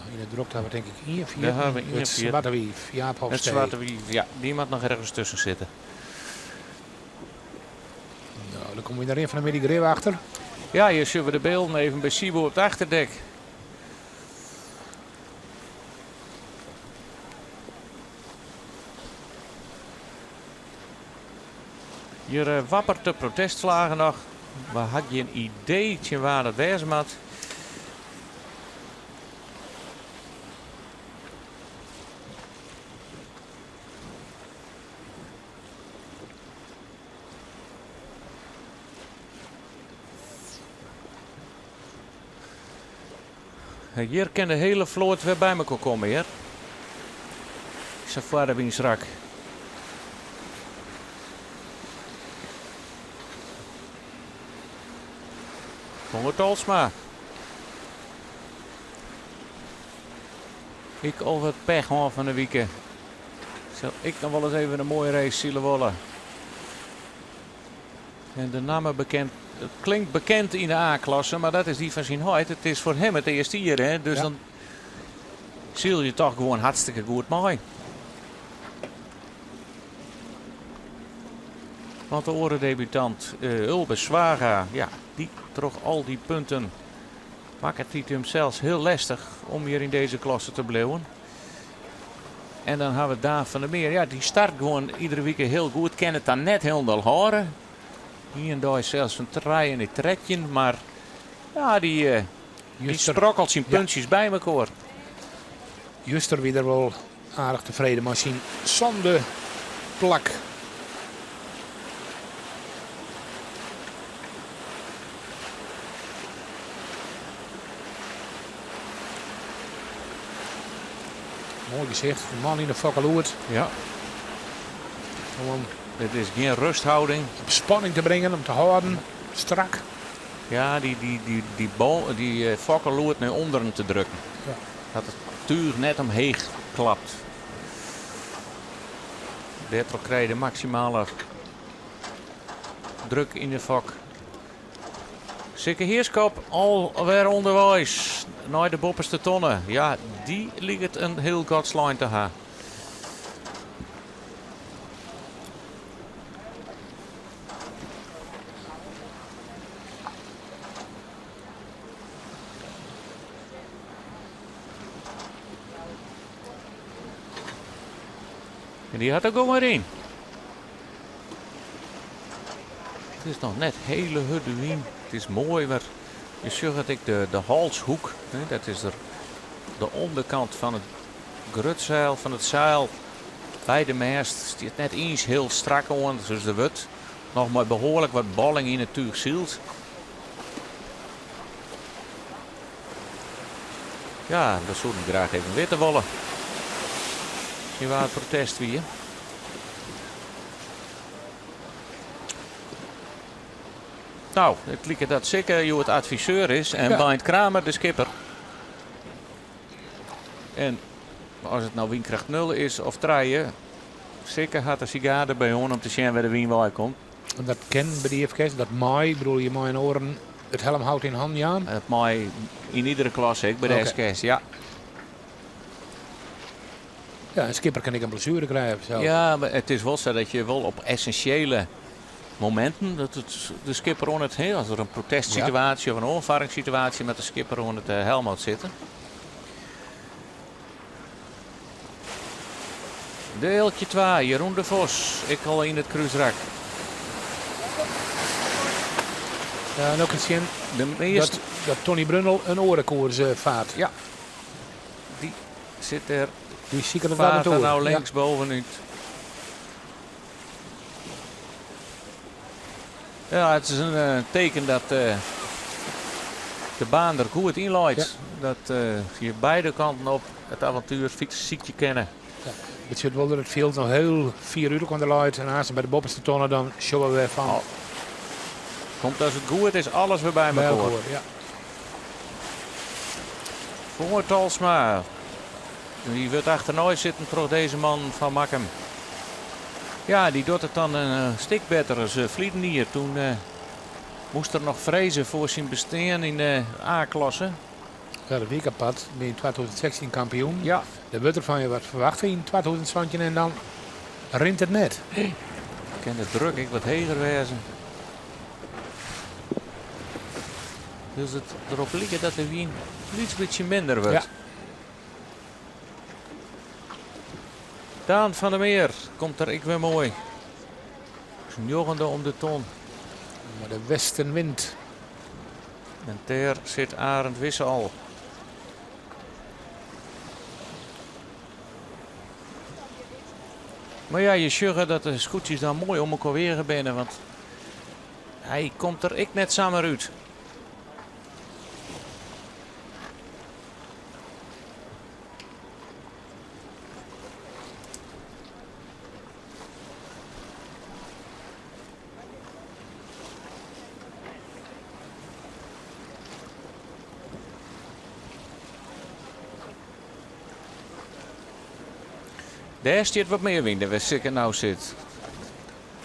Yn de drokte ha we tink ik ien Dêr ha we ien It Swarte Wief, Jaap Hofstee. It Swarte Wief, ja. Dy moat noch ergens tusken sitte. No, dan komme we yn de rin fan de middei grif achter. Ja, hjir sjogge we de bylden even by Sibo op it achterdek. Hjir wappert de protestflage noch. We ha gjin idee tsjin wa dat wêze moat. Hjir kin de hiele float wer by mekoar komme hear. Sa foar de wynsrak. Fonger Tolsma. Ik al wat pech hân fan de wike. Sil ik noch wolris even in moaie race sile wolle. En de namme bekend, it klinkt bekend yn de A-klasse, mar dat is dy fan syn heit. It is foar him it earste jier, hè? Dus dan sile je toch gewoan hartstikke goed mei. Want de oare debutant, Ulbe Zwaga, ja, dy troch al dy punten makket it himsels hiel lestich om hjir yn dizze klasse te bliuwen. En dan ha we Daan van der Meer. Ja, dy start gewoan iedere wike hiel goed. Kin it dan net hielendal hâlde. Ien dei sels fan trije nei 13. Mar ja, dy, eh, dy sprokkelt syn puntsjes by mekoar. Juster wie er wol aardich tefreden mei syn sânde plak. Moai gesicht, de man yn de fokkeloert. Ja. Om Dit is gjin rusthouding. Op spanning te bringen, om te hâlden, strak. Ja, dy, dy, dy, dy, bal, dy eh, fokkeloert nei ûnderen te drukken. Ja. Dat it túch net omheech klapt. Dêrtroch krije je de maksimale druk yn de fok. Sikke Heerschop alwer ûnderweis nei de boppeste tonne. Ja, dy liket in hiel gat slein te ha. En dy hat der gong wer yn. It is noch net hiele hurde wyn. It is moai, mar je sjogge it ek de halshoek. Dat is der de ûnderkant fan it grutseil, fan it seil by de mêst stiet net iens hiel strak oan. Dus der wurdt noch mei behoarlik wat bolling yn it túch syld. Ja, we soenen graach even witte wolle tsjin wa it protest wie. No, it liket dat Sikke hjoed adviseur is en ja. Beint Kramer de skipper. En as it no wynkracht 0 is of trije, Sikke hat de sigaar derby oan om te sjen wêr de wyn wei komt. En dat kin by de IFKS, dat mei, ik bedoel, je mei in oaren it helmhout yn hannen jaan? Dat mei yn iedere klasse, ek by de SKS, ja. Ja, in skipper kin ek in blessuere krije fansels. Ja, mar it is wol sa dat je wol op essinsjele mominten, dat it de skipper oan it, hè, as der in protestsituaasje of in oanfarringssituaasje, moat de skipper oan it helmhout sitte. De Eelkje 2, Jeroen de Vos, ek al yn it krúsrak. Ja, en ook it sjen de meast... dat Tony Brundel in oare koers faart. Ja, dy sit der. Dy siket it Vaart er nou links bovenút. Ja, it is in eh, teken dat eh, de baan der goed yn leit. Ja. Dat eh, je beide kanten op it avontuer sykje kinne. Ja. It betsjut wol dat it fjild noch hiel fier út elkoar leit. En aanst by de boppeste tonne dan sjogge we wer fan. Oh. Komt as it goed is alles wer by mekoar. Ja. Fonger Talsma. Dy wurdt achternei sitten troch dizze man fan Makkum. Ja, dy docht it dan in stik better as ferleden jier. Toen moast er noch freze foar syn bestean yn de A-klasse. Ja, dat wie ek apart. Wie yn 2016 kampioen. Ja. Der wurdt der fan je wat ferwachte yn 2017 en dan rint it net. Kin de druk ek wat heger wêze. Dus it derop liket dat de wyn in lyts bytsje minder wurdt. Ja. Daan van der Meer komt der ek wer moai. Is njoggende om de ton. Mar de westenwind. En dêr sit Arend Wisse al. Mar ja, je sjogge dat de skûtsjes dan moai om elkoar weage binne, want hy komt der ek net samar út. Dêr stiet wat mear wyn, dêr wêr't Sikke no sit.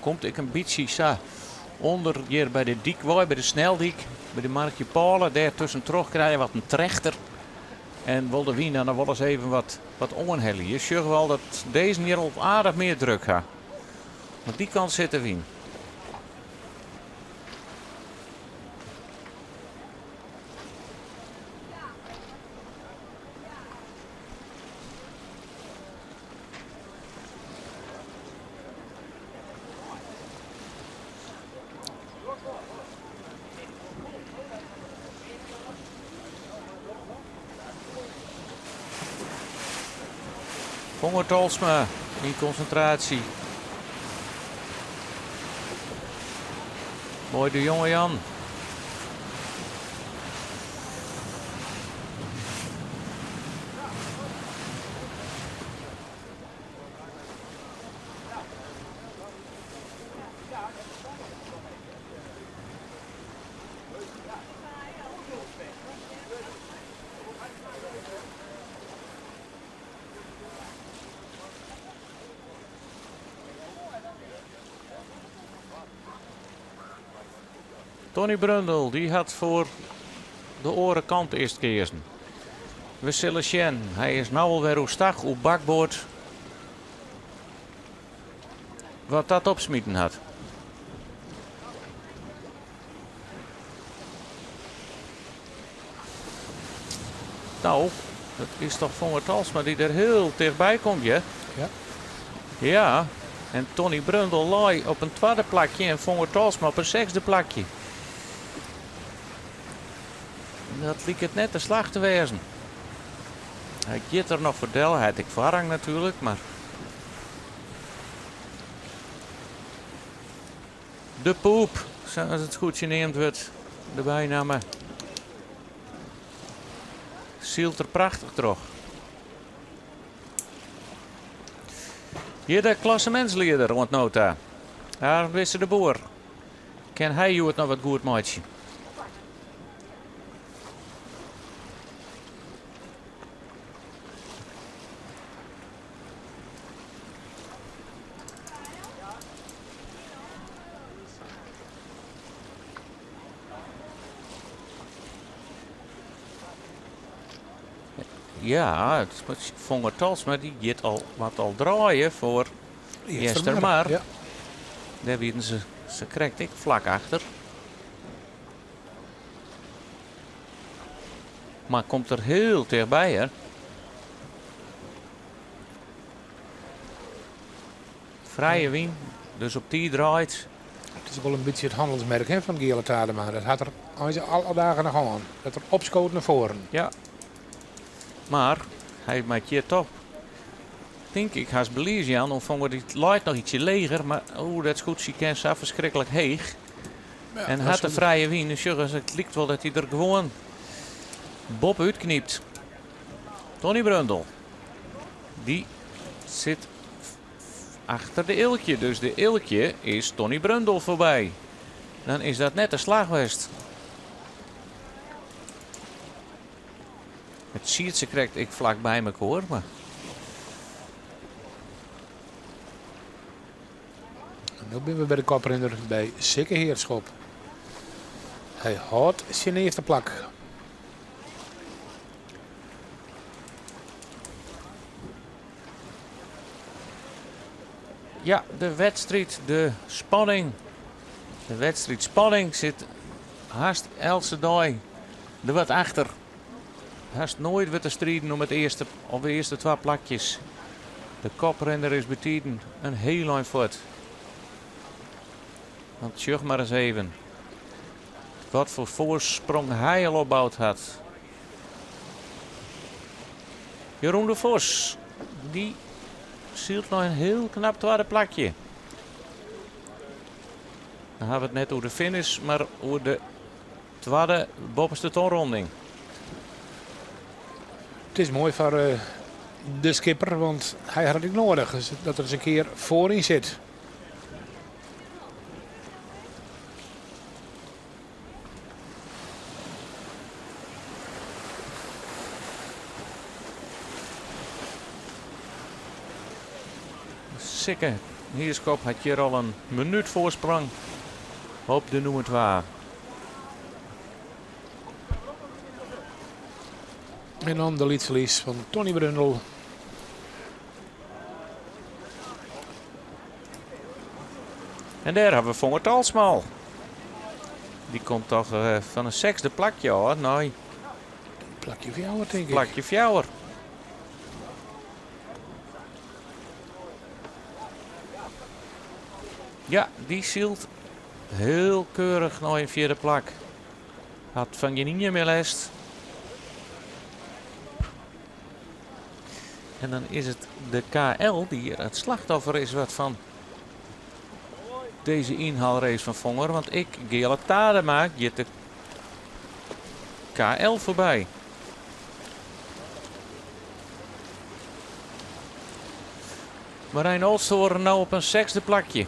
Komt ek in bytsje sa ûnder hjir by de dyk wei, by de sneldyk, by de Markje Pôle. Dêr tuskentroch krije wat in trechter. En wol de wyn dan noch wolris even wat, wat oanhelje. Je sjogge wol dat dizze hjir al aardich mear druk ha. Want dy kant sit de wyn. Fonger Tolsma yn konsintraasje. Moai de jonge Jan. Tony Brundel dy hat foar de oare kant earst keazen. We sille sjen. Hy is no al wer oerstach oer bakboard. Wat dat opsmiten hat. No, dat is toch Fonger Talsma dy't der hiel tichtby komt, ja? Ja. Ja, en Tony Brundel lei op in twadde plakje en Fonger Talsma op in sechsde plakje. Dat liket net de slach te wêzen. Hy giet der noch foar del, hy hat ek foarrang natuerlik, mar De Poep, sa as it skûtsje neamd wurdt, de bynamme, sylt der prachtich troch. Hjir de klassemintslieder oant no ta, Arend Wisse de Boer. Kin hy hjoed noch wat goed meitsje? Ja, it is Fonger Talsma dy giet al wat al draaie foar Eastermar. Ja. Dêr wienen se se krekt ek flak achter. Mar komt der hiel tichtby hear. Frije wyn, dus op tiid draait. Het is wol in bytsje it hannelsmerk hè, fan Geale Tadema. Dat hat er eins alle dagen noch oan. Dat er opskoot nei foaren. Ja. Mar hy moat hjir toch, tink ik, hast belies jaan. Oan Fonger dy leit noch ytsje leger, mar oeh, dat skûtsje kin sa ferskriklik heech. Ja, En dat hat de is- frije wyn. Dus sjoch eens, it liket wol dat hy der gewoan boppe útknypt. Tony Brundel, dy sit achter de Eelkje. Dus de Eelkje is Tony Brundel foarby. Dan is dat net de slach west. It siet se krekt ek flak by mekoar, mar No binne we by de koprinner by Sikke Heerschop. Hy hâldt syn earste plak. Ja, de wedstriid, de spanning. De wedstriidspanning sit hast eltse dei der wat achter. Hast noait wurdt der striden om it earste of de earste twa plakjes. De koprinner is betiden in hiel ein fuort. Want sjoch mar ris even wat foar foarsprong hy al opboud hat. Jeroen de Vos, dy sylt nei in hiel knap twadde plakje. Dan hawwe we it net oer de finish, mar oer de twadde boppeste tonronding. It is moai foar eh, de skipper, want hy hat it ek noadich dat er ris in kear foaryn sit. Sikke Heerschop hat hjir al in minút foarsprong op de nûmer twa. En dan de lytse Lys fan Tony Brundel. En dêr hawwe we Fonger Talsma al. Dy komt toch eh, fan in sechsde plakje ôf nei Plakje fjouwer, tink ik. plakje fjouwer. Ja, dy sylt hiel keurich nei in fjirde plak. Hat fan gjin ien mear lêst. En dan is it de KL dy't hjir it slachtoffer is wat fan dizze ynhaalrace fan Fonger. Want ek Geale Tadema giet de KL foarby. Marijn Olsthoorn no op in sechsde plakje.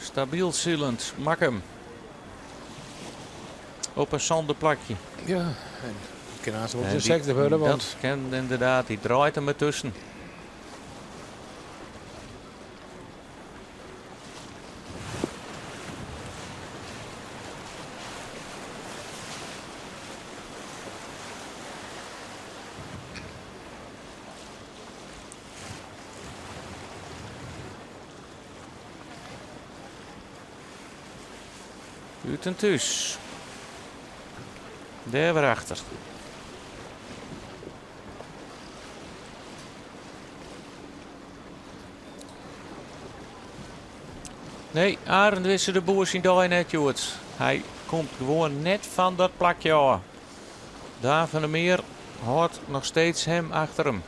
Stabyl silend Makkum op in sânde plakje. Ja, en kin aanst wol de sechsde wurde. Want... Dat kin inderdaad, dy draait der mar tusken. Ut en thús. Dêr wer achter. Nee, Arend Wisse de Boer syn dei net hjoed. Hy komt gewoan net fan dat plakje ôf. Daan van der Meer hâldt noch steeds him achter him.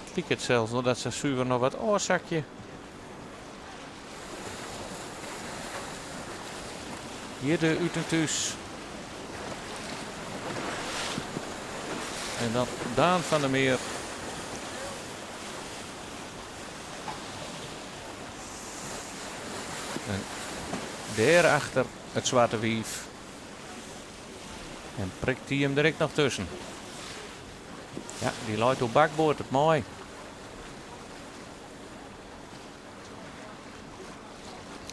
It liket sels wol dat se suver noch wat ôfsakje. Hjir de út en thús. En dan Daan van der Meer. En dêrachter it swarte wiif. En prikt dy him der ek noch tusken. Ja, dy leit oer bakboard, it mei.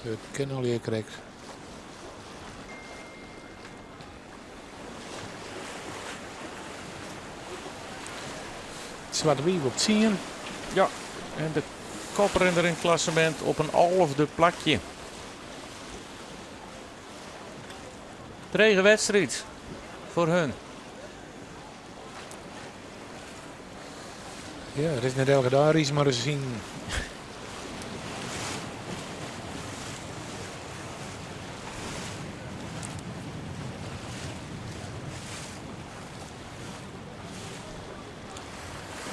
It kin allegear krekt. It swarte wiif op tsien. Ja, en de koprinner yn it klassemint op in alfde plakje. Drege wedstriid foar hun. Ja, it is net elke dei Ries mar ris syn.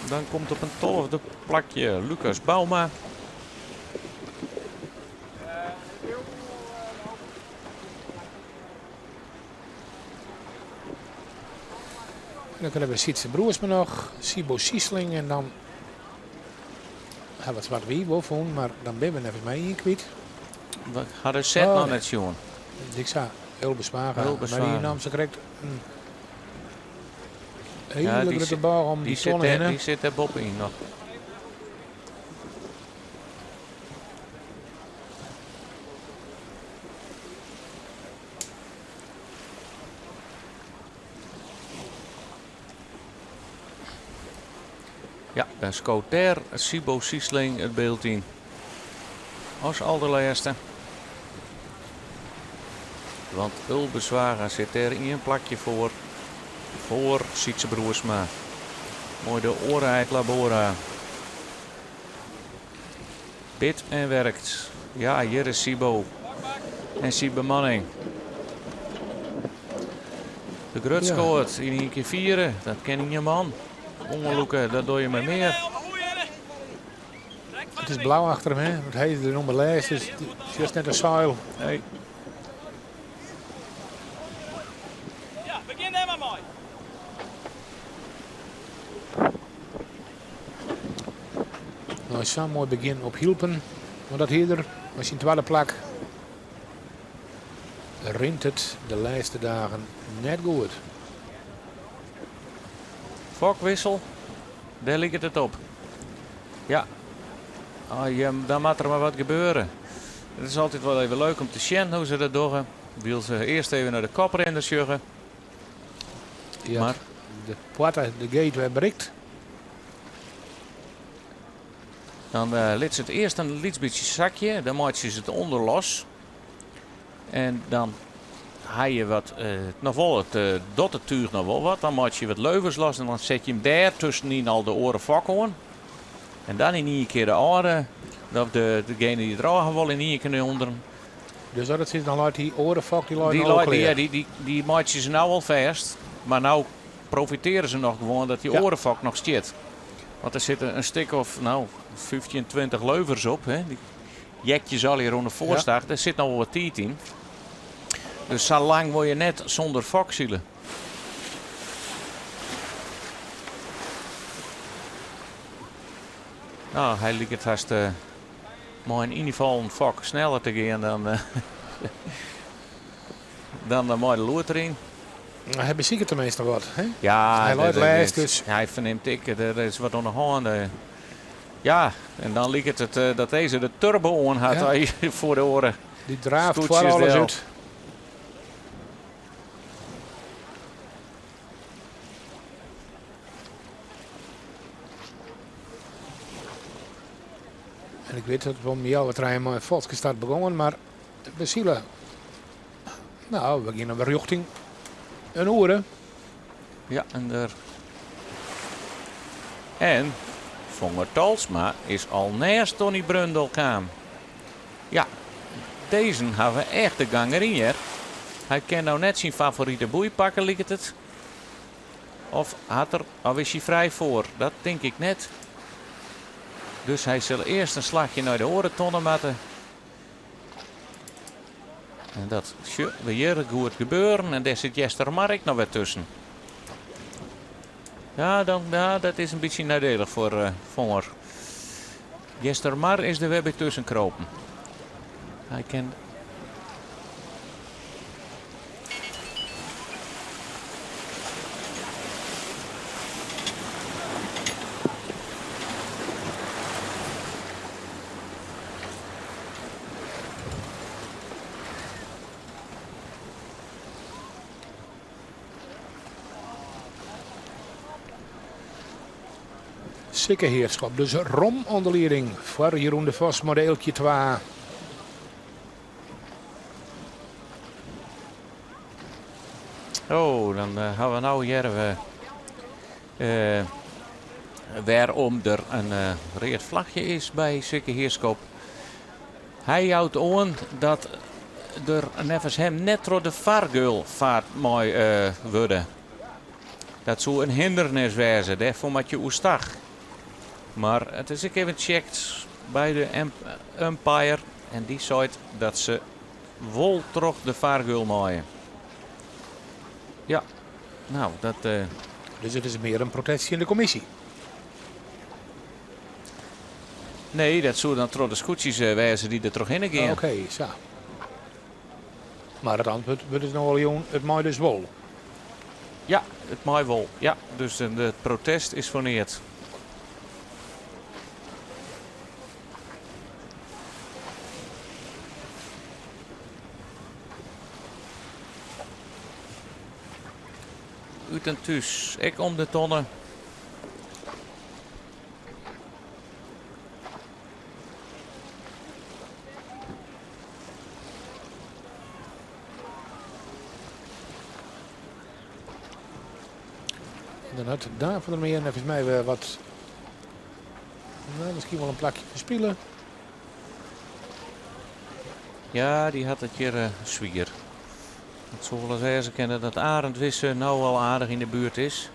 Dan komt op in tolfde plakje Lucas Bouma. Dan krije we Sytse Broersma noch, Siebo Siesling en dan ha we it swart wiif wol fûn, mar dan binne we neffens my ien kwyt. We ha de set noch net sjoen. Ik sa, Ulbe Zwaga. Mar dy naam se krekt in hiele grutte bôge om dy tonne hinne. Dy sit dêr boppe-yn noch. Ja, dan skoot dêr Siebo Siesling it byld yn. As alderlêste. Want Ulbe Zwaga sit dêr ien plakje foar. Foar Sytse Broersma. Mei de Ora et Labora. Bit en werkt. Ja, hjir is Siebo en syn bemanning. De grutskoat yn ien kear fiere, dat kin ien man. Oanlûke, dat dogge je mei mear. It is blau achter him, hè? Want hy is de nûmer lêst, dus it is just net in seil. Nee. Ja, begjin dêr mar mei. Nei sa'n moai begjin op Hylpen, want dat hie er mei syn twadde plak, rint it de lêste dagen net goed. Fokwissel, dêr liket it op. Ja, dan moat der mar wat gebeure. It is altyd wol even leuk om te sjen hoe't se dat dogge. Wylst se earst even nei de koprinner sjogge. Ja, mar de poarte, de gate wer berikt. Dan uh, lit se it earst in lyts bytsje sakje. Dan meitsje se it ûnder los. En dan ha je wat, uh, noch wol it uh, docht it túch noch wol wat. Dan meitsje je wat leuvers los en dan set je him dêr tuskenyn al de oare fok oan. En dan yn ien kear de âlde, of de, degene dy't it ôf ha wol, yn ien kear ûnder. Dus dat it is, dan leit dy oare fok dy leit no al klear. Dy, dy, dy meitsje se no al fêst, mar no profitearje se noch gewoan dat dy oare fok noch stiet. Want der sitte in stik of no, 15, 20 leuvers op. Hè. Dy jekjes allegear oan de foarstach. Dêr sit noch wol wat tiid yn. Dus sa lang wol je net sûnder fok sile. No, hy liket hast uh, mei in ynfallen fok sneller te gean dan, uh, dan mei de loer deryn. Hy besiket teminsten wat. Hè? Ja, Hy leit lêst, dus. Hy fernimt ek, der is wat oan de hân. Ja, en dan liket it dat dizze de turbo oan hat ja. foar de oare. Dy draaft foar alles út. En ik wit dat we om healwei trijen mei in falske start begongen, mar we sile. Nou, we geane wer rjochting in oere. Ja, en der. En Fonger Tolsma is al nêst Tony Brundel kaam. Ja, dezen hawwe echt de gang deryn hear. Hy kin no net syn favorite boei pakke liket it. Of hat er, of is hy frij foar? Dat tink ik net. Dus hy sil earst in slachje nei de oare tonne moatte. En dat sjoch we hjir goed gebeuren. En dêr sit Jester Mar ek noch wer tusken. Ja, dan, ja, dat is in bytsje neidielich foar uh, Fonger. Jester Mar is der wer by tusken kropen. Hy kin Sikke Heerschop dus rom oan de lieding foar Jeroen de Vos mei de Eelkje 2. Oh, dan uh, hawwe we no hearre we uh, wêrom der in uh, read flachje is by Sikke Heerschop. Hy jout oan dat der neffens him net troch de fargeul fard mei wurde. Dat soe in hindernis wêze, dêrfoar moat je oerstach. Mar it is ek even checkt by de umpire en dy seit dat se wol troch de fargeul meie. Ja, nou dat. Dus it is mear in protest tsjin de kommisje. Nee, dat soe dan troch de skûtsjes wêze dy't der trochhinne gean. Oké, sa. Mar it antwurd wurdt dus no al jûn, it mei dus wol. Ja, it mei wol. Ja, dus it protest is foar neat. Ut en thús, ek om de tonne. Dan hat Daan van der Meer neffens my wer wat, nou, miskien wol in plakje ferspile. Ja, dy hat it hjir uh, swier. It soe wolris wêze kinne dat Arend Wisse no al aardich yn de buert is.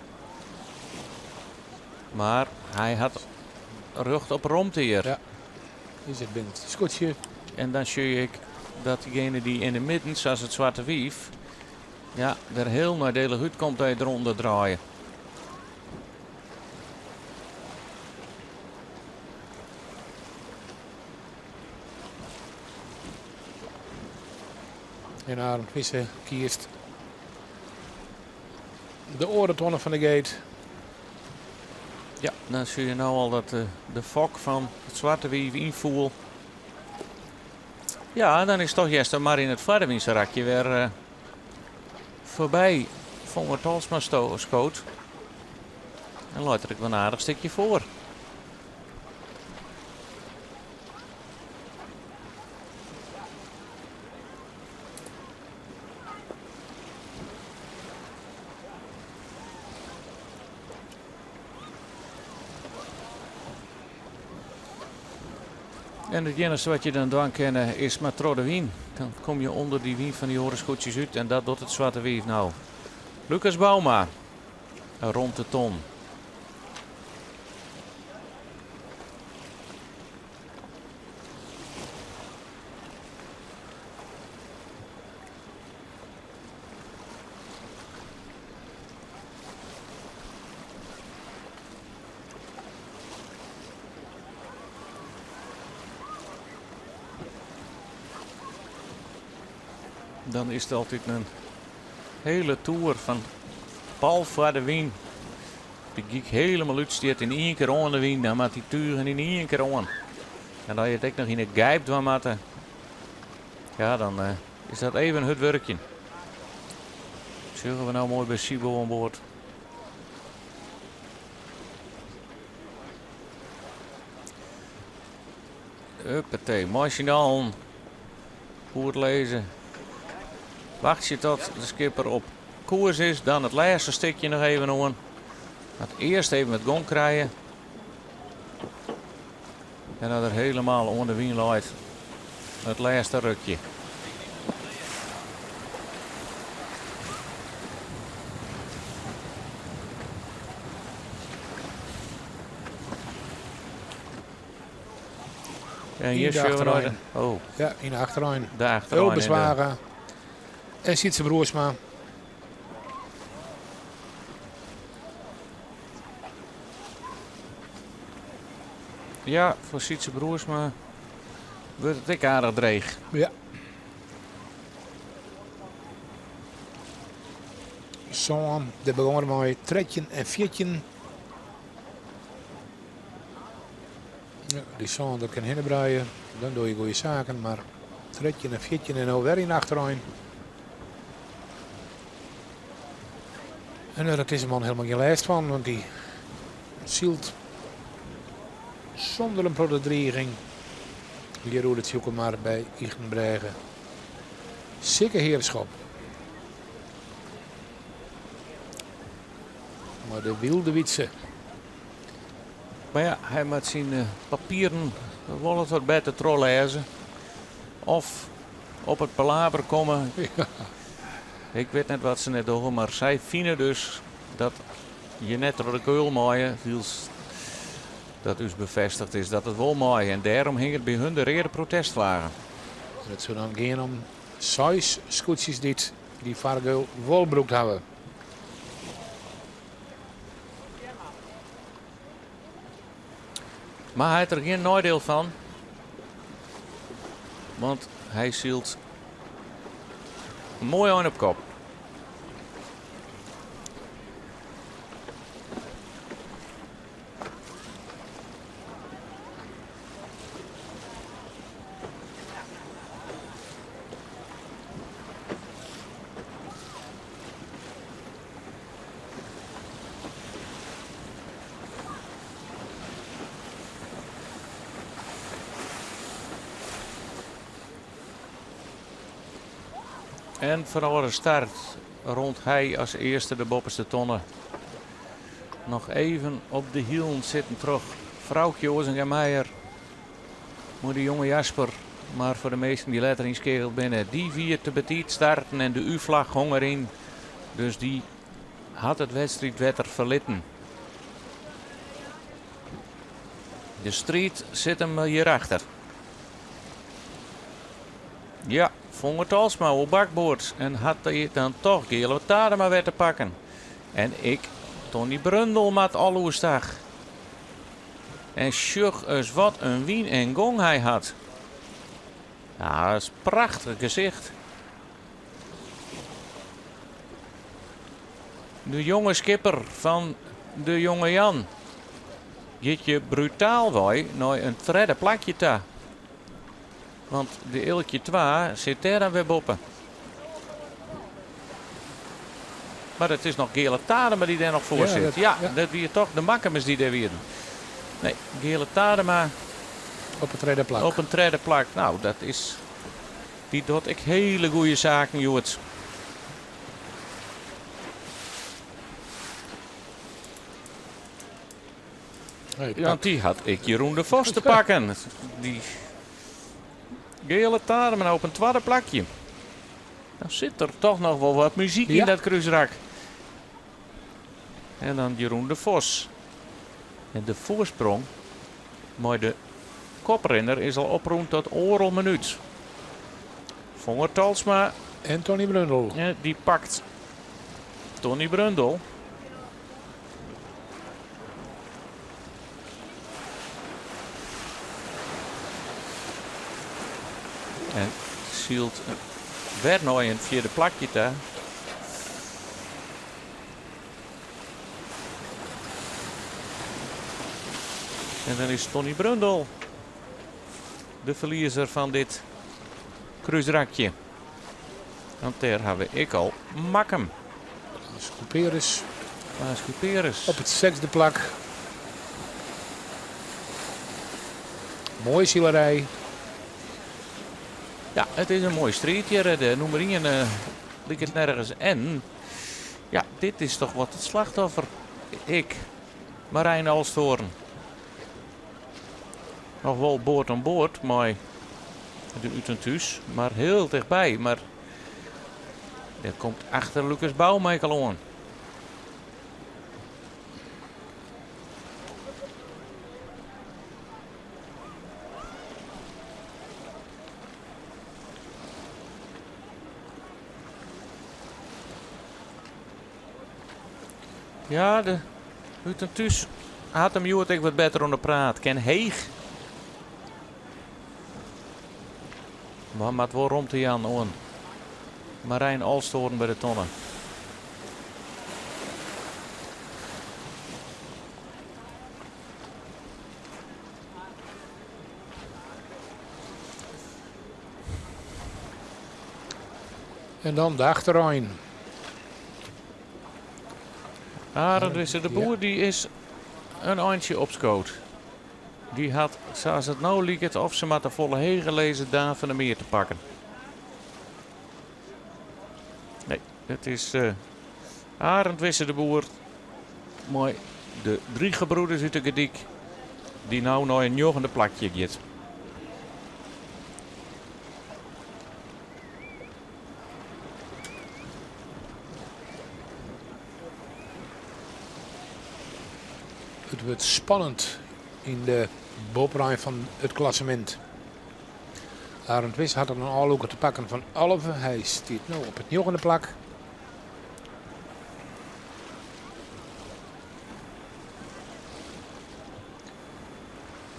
Mar hy hat rjocht op romte hjir. Ja, hy sit binnen it skûtsje. En dan sjoch ik dat diegene dy't yn de midden, sa as it Swarte Wief, ja, der hiel neidielich útkomt dat je derûnder draaie. En Arend Wisse kiest de oare tonne fan de gate. Ja, dan sjoch je no al dat de, de fok fan it Swarte Wief ynfoel. Ja, dan is toch Jester mar yn it foarewynse rakje wer uh, foarby Fonger Tolsma skoot. En leit der ek wol in aardich stikje foar. En it iennichste wat je dan dwaan kinne is mar troch de wyn. Dan kom je ûnder dy wyn fan dy oare skûtsjes út en dat docht it Swarte Wief no. Lucas Bouma rond de ton. Dan is it altyd in Hele toer fan pal foar de wyn. De gyk helemaal útstiet yn ien kear oan de wyn. Dan moat dy tugen yn ien kear oan. En as je it ek noch yn 'e gijp dwaan moatte, ja, dan is dat even hurd wurkjen. Sjogge we no moai by Siebo oan board. Huppatee, mei syn allen goed lizze. Wachtsje tot de skipper op koers is, dan it lêste stikje noch even oan. Moat earst even wat gong krije. En dat er helemaal oan de wyn leit, it lêste rukje. En Yn hier de sjogge we nei de, achterein. oh, Ja, yn de achterein. de achterein. Ulbe Zwaga en Sietse Broersma. Ja, foar Sietse Broersma wurdt it ek aardich dreech. Ja. Sân, de begûn mei 13 en 14. Ja, dy sân, dat kin hinne bruie. Dan doe je goede saken, mar 13 en 14 en no wer yn achterein. En dat is de man helemaal gjin lêst fan, want dy sylt sûnder in protte driging hjir oer de Tsjûkemar by Ychtenbrêge. Sikke Heerschop. Mei de Wylde Wytse. Mar ja, hy moat syn papieren wol wat better trochlêze. Of op it palaver komme. Ik wit net wat se net dogge, mar sy fine dus dat je net troch de keul meie, wylst dat ús befêstigd is dat it wol mei. En dêrom hinget by hun de reade protestflagge. It soe dan gean om seis skûtsjes dy't dy fargeul wol brûkt hawwe. Mar hy hat der gjin neidiel fan, want hy sylt moai ein op kop. En fanôf de start rûn hy as earste de boppeste tonne. Noch even op de hielen sitten troch Froukje Oazenga Meijer. Mei de jonge Jasper. Mar foar de minsken dy't letter ynskeakeld binne, dy wie te betiid starten en de U-flach hong deryn. Dus dy hat it wedstriidwetter ferlitten. De striid sit him hjirachter. Ja, Fonger Talsma oer bakboard en hat hy dan toch Geale Tadema wer te pakken. En ek Tony Brundel moat al oerstach. En sjoch ris wat in wyn en gong hy hat. Ja, dat is prachtich gesicht. De jonge skipper fan de Jonge Jan giet je brutaal wei nei in tredde plakje ta. Want de Eelkje 2 sit dêr dan wer boppe. Mar it is noch Geale Tadema dy't dêr noch foar sit. Ja, dat wie toch de Makkumers dy't dêr wienen. Nee, Geale Tadema. Op it tredde plak. Op in tredde plak. Nou, dat is. Dy docht ek hiele goede saken, hjoed. Want dy hat ek Jeroen de Vos te pakken. Dy Geale Tadema nou op in twadde plakje. Dan sit der toch noch wol wat muzyk yn dat krúsrak. En dan Jeroen de Vos. En de foarsprong mei de koprinner is al oprûn tot oardel minút. Fonger Talsma. En Tony Brundel. Dy pakt Tony Brundel. En sylt wer nei in fjirde plakje ta. En dan is Tony Brundel de ferliezer fan dit krúsrakje. Want dêr ha we ek al Makkum. Klaas Kuperus. Klaas Kuperus. Op it sechsde plak. Moaie silerij. Ja, it is in moaie striid hjir. De nûmer ien liket nergens en ja, dit is toch wat it slachtoffer. Ik, Marijn Olsthoorn. Noch wol board oan board mei de Ut en Thús, mar hiel tichtby. Mar dêr komt achter Lucas Bouma ek al oan. Ja, de Ut en Thús hat him hjoed ek wat better oan de praat. Ken heech. Mar moat wol romte jaan oan Marijn Olsthoorn by de tonne. En dan de achterein. Arend Wisse de Boer die is in eintsje opskood. Dy hat, sa as it no liket, of se moatte folle heger lizze Daan van der Meer te pakken. Nee, it is uh, Arend Wisse de Boer mei de Drie Gebroeders út De Gerdyk dy't no nei in njoggende plakje giet. It wurdt spannend yn de bopperein fan it klassemint. Arend Wisse hat al in ôflûker te pakken fan 11. Hy stiet no op it njoggende plak.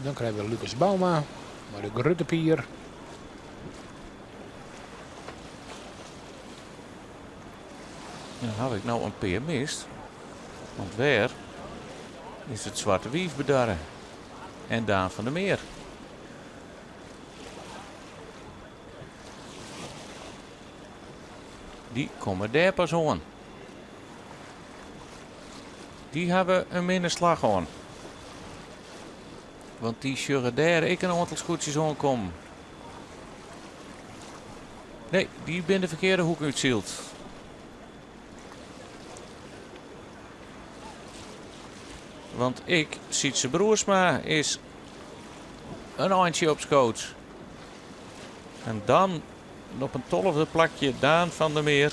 Dan krije we Lucas Bouma mei de grutte pier. Dan haw ik no in pear mist. Want wêr is it Swarte Wief bedarre? En Daan van der Meer. Dy komme dêr pas oan. Dy hawwe in minne slach hân. Want dy sjogge dêr ek in oantal skûtsjes oankommen. Nee, dy binne de ferkearde hoek útsyld. Want ek Sytse Broersma is in eintsje opskood. En dan op in tolfde plakje Daan van der Meer.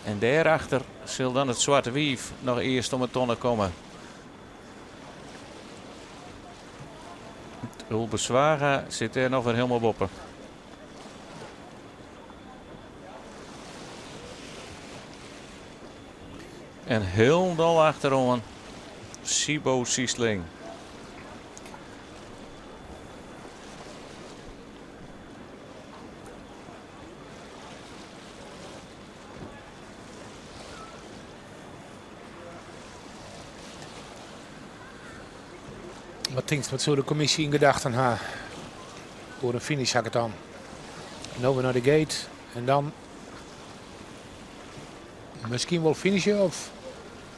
En dêrachter sil dan it Swarte Wief noch earst om 'e tonne komme. Ulbe Zwaga sit dêr noch wer hielendal boppe. En hielendal achteroan Siebo Siesling. Wat tinkst, wat soe de kommisje yn gedachten ha oer in finish ha ik it dan? No wer nei de gate en dan miskien wol finishe of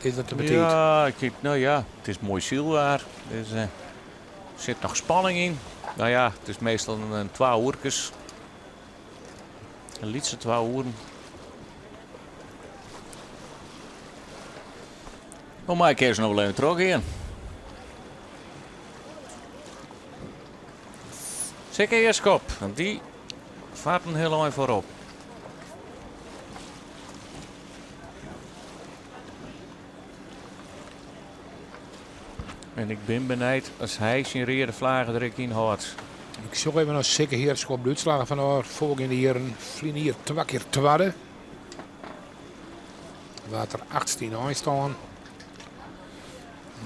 is dat te betiid? Ja, ik, no ja, it is moai sylwaar. Dus der sit noch spanning yn. No ja, it is meastal in twa oerkes. In lytse twa oeren. No mei ik earst noch wol even trochgean. Sikke Heerschop, want dy fart in hiel ein foarop. En ik bin benijd as hy syn reade flage der ek yn hâldt. Ik sjoch even nei Sikke Heerschop de útslaggen fan de foargeande jierren. Ferline jier twa kear twadde. Waard er achtste yn einstân.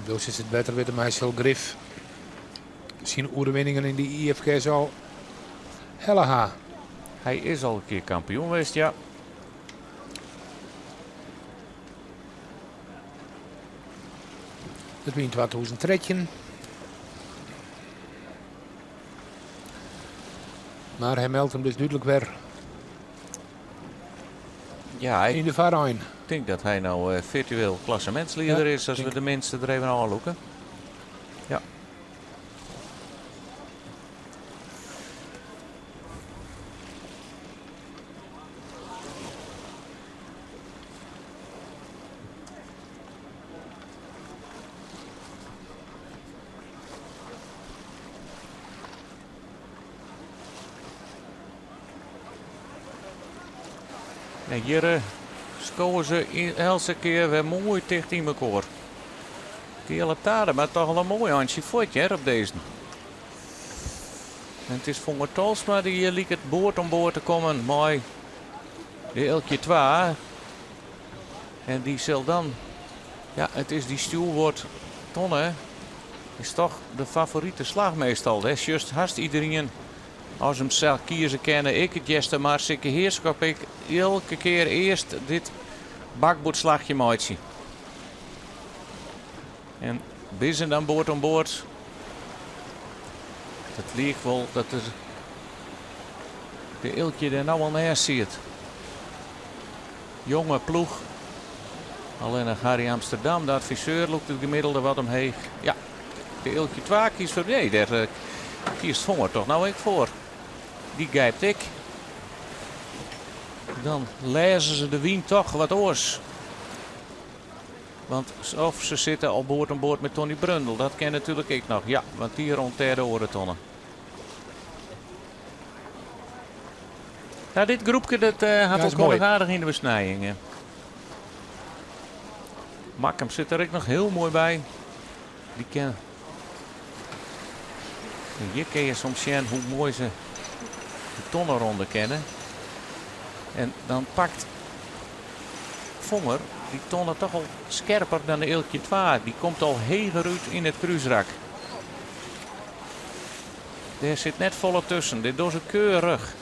Do silst it better witte, mar hy sil grif syn oerwinningen yn de IFKS al helle ha. Hy is al in kear kampioen west, ja. Dat wie yn 2013. Mar hy meldt him dus dúdlik wer Ja, ik yn de foarein. tink dat hy no firtueel klassemintslieder Ja, is as we tink de minste der even ôflûke. Ja. En hjir eh, skowe se eltse kear wer moai ticht yn mekoar. Geale Tade, mar toch al in moai eintsje fuort hear op dizze. En it is Fonger Tolsma dy't hjir liket board om board te kommen mei de Eelkje 2. En dy sil dan, ja, it is dy stjoerboard tonne, is toch de favorite slach meastal. Dêr sjochst hast iderien as him sels kieze kinne. Ik, it Eastermar, Sikke Heerschop, ik elke kear earst dit bakboardslachje meitsje. En bizzen dan board om board. It liket wol dat der de Eelkje der no al neist siet. Jonge ploech. Allinnich Harry Amsterdam, de adviseur, lûkt it gemiddelde wat omheech. Ja, de Eelkje 2 kiest foar... Nee, dêr eh, kiest Fonger toch no ek foar. Dy gijpt ek. Dan lêze se de wyn toch wat oars. Want of se sitte al board om board mei Tony Brundel, dat kin natuerlik ek noch. Ja, want dy rûn dêr de oare tonne. Ja, dit groepke dat eh, hat Ja, is elkoar moai. noch aardich yn de besnijing. eh. Makkum sit der ek noch hiel moai by. Dy ken. En hjir kinne je soms sjen hoe moai se de tonneronde kenne. En dan pakt Fonger dy tonne toch al skerper dan de Eelkje 2. Dy komt al heger út yn it krúsrak. Dêr sit net folle tusken. Dit dogge se keurich.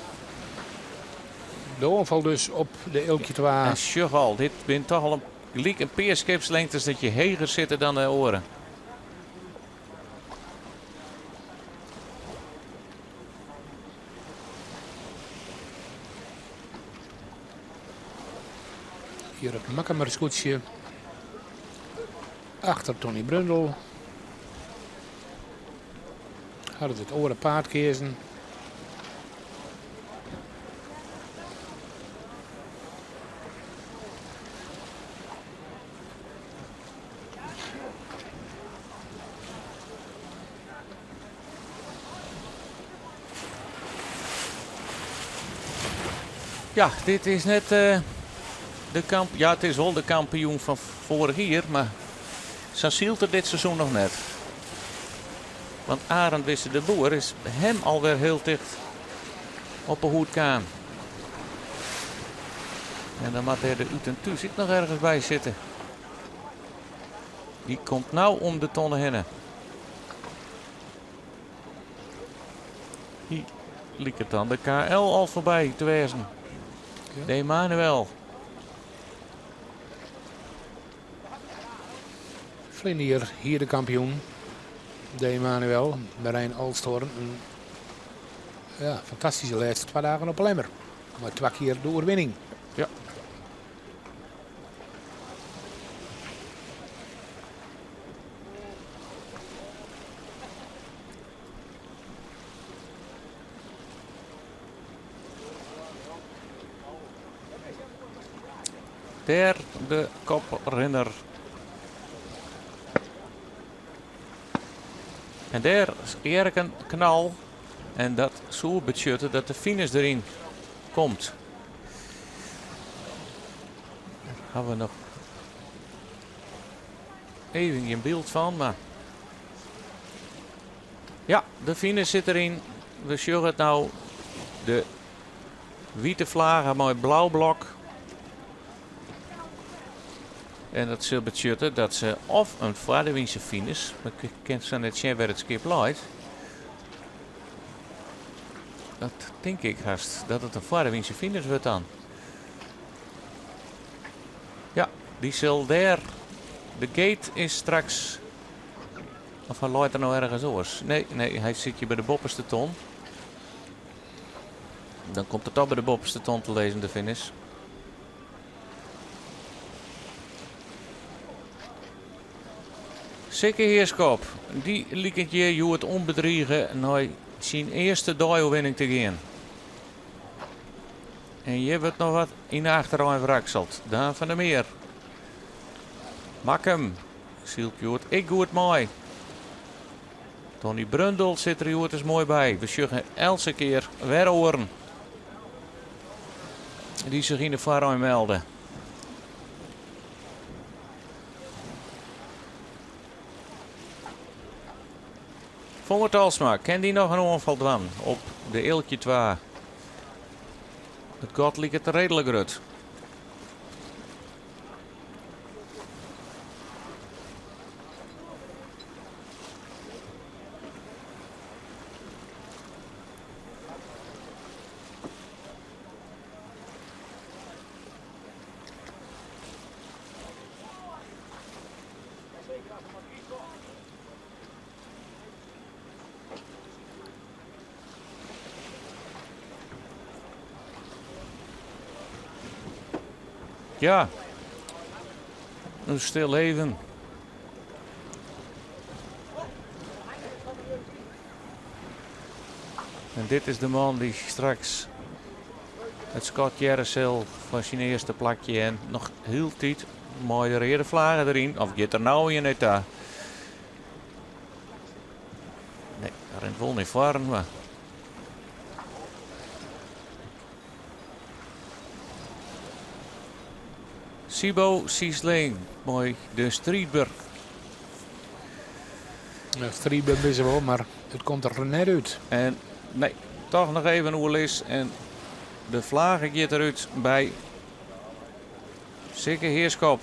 De oanfal dus op de Eelkje 2. En sjoch al, dit binne toch al in, gelyk in pear skipslengtes dat je heger sitte dan de oaren. Hjir it Makkumer skûtsje. Achter Tony Brundel. Hat it oare paad keazen. Ja, dit is net eh, de kamp. Ja, it is wol de kampioen fan foarich jier, mar sa sylt er dit seizoen noch net. Want Arend Wisse de Boer is him alwer hiel ticht op 'e hûd kaam. En dan moat dêr de Ut en Thús ek noch ergens by sitte. Dy komt no om de tonne hinne. Dy liket dan de KL al foarby te wêzen. De Emanuel. Ferline jier hjir de kampioen. De Emanuel, Marijn Olsthoorn. In ja, fantastyske lêste twa dagen op 'e Lemmer. Mei twa kear de oerwinning. Ja. Dêr de koprinner. En dêr hear ik in knal. En dat soe betsjutte dat de finish deryn komt. Dêr hawwe we noch even gjin byld fan, mar ja, de finish sit deryn. We sjogge it no. De wite flage mei blau blok. En dat sil betsjutte dat se of in foardewynse finish, mar ik kin sa net sjen wêr't it skip leit. Dat tink ik hast, dat it in foardewynse finish wurdt dan. Ja, dy sil dêr. De gate is straks. Of hy leit er no ergens oars? Nee, nee, hy sit hjir by de boppeste ton. Dan komt er toch by de boppeste ton te lizzen, de finish. Sikke Heerschop, dy liket hjir hjoed ûnbedrige nei syn earste deioerwinning te gean. En hjir wurdt noch wat yn de achterein wrakseld. Daan van der Meer. Makkum sylt hjoed ek goed mei. Tony Brundel sit der hjoed ris moai by. We sjogge eltse kear wer oaren dy't sich yn de foarein melde. Fonger Talsma, kin dy noch in oanfal dwaan op de Eelkje 2? It gat liket reedlik grut. Ja, in stil even. En dit is de man dy't straks it skot hearre sil foar syn earste plakje en noch hieltyd mei de reade flage deryn. Of giet der no ien nei ta? Nee, rint wol nei foaren, mar. Siebo Siesling mei de Striidber. Ja, Striidber is wol, mar it komt der net út. En nee, toch noch even oerlis en de flage giet derút by Sikke Heerschop.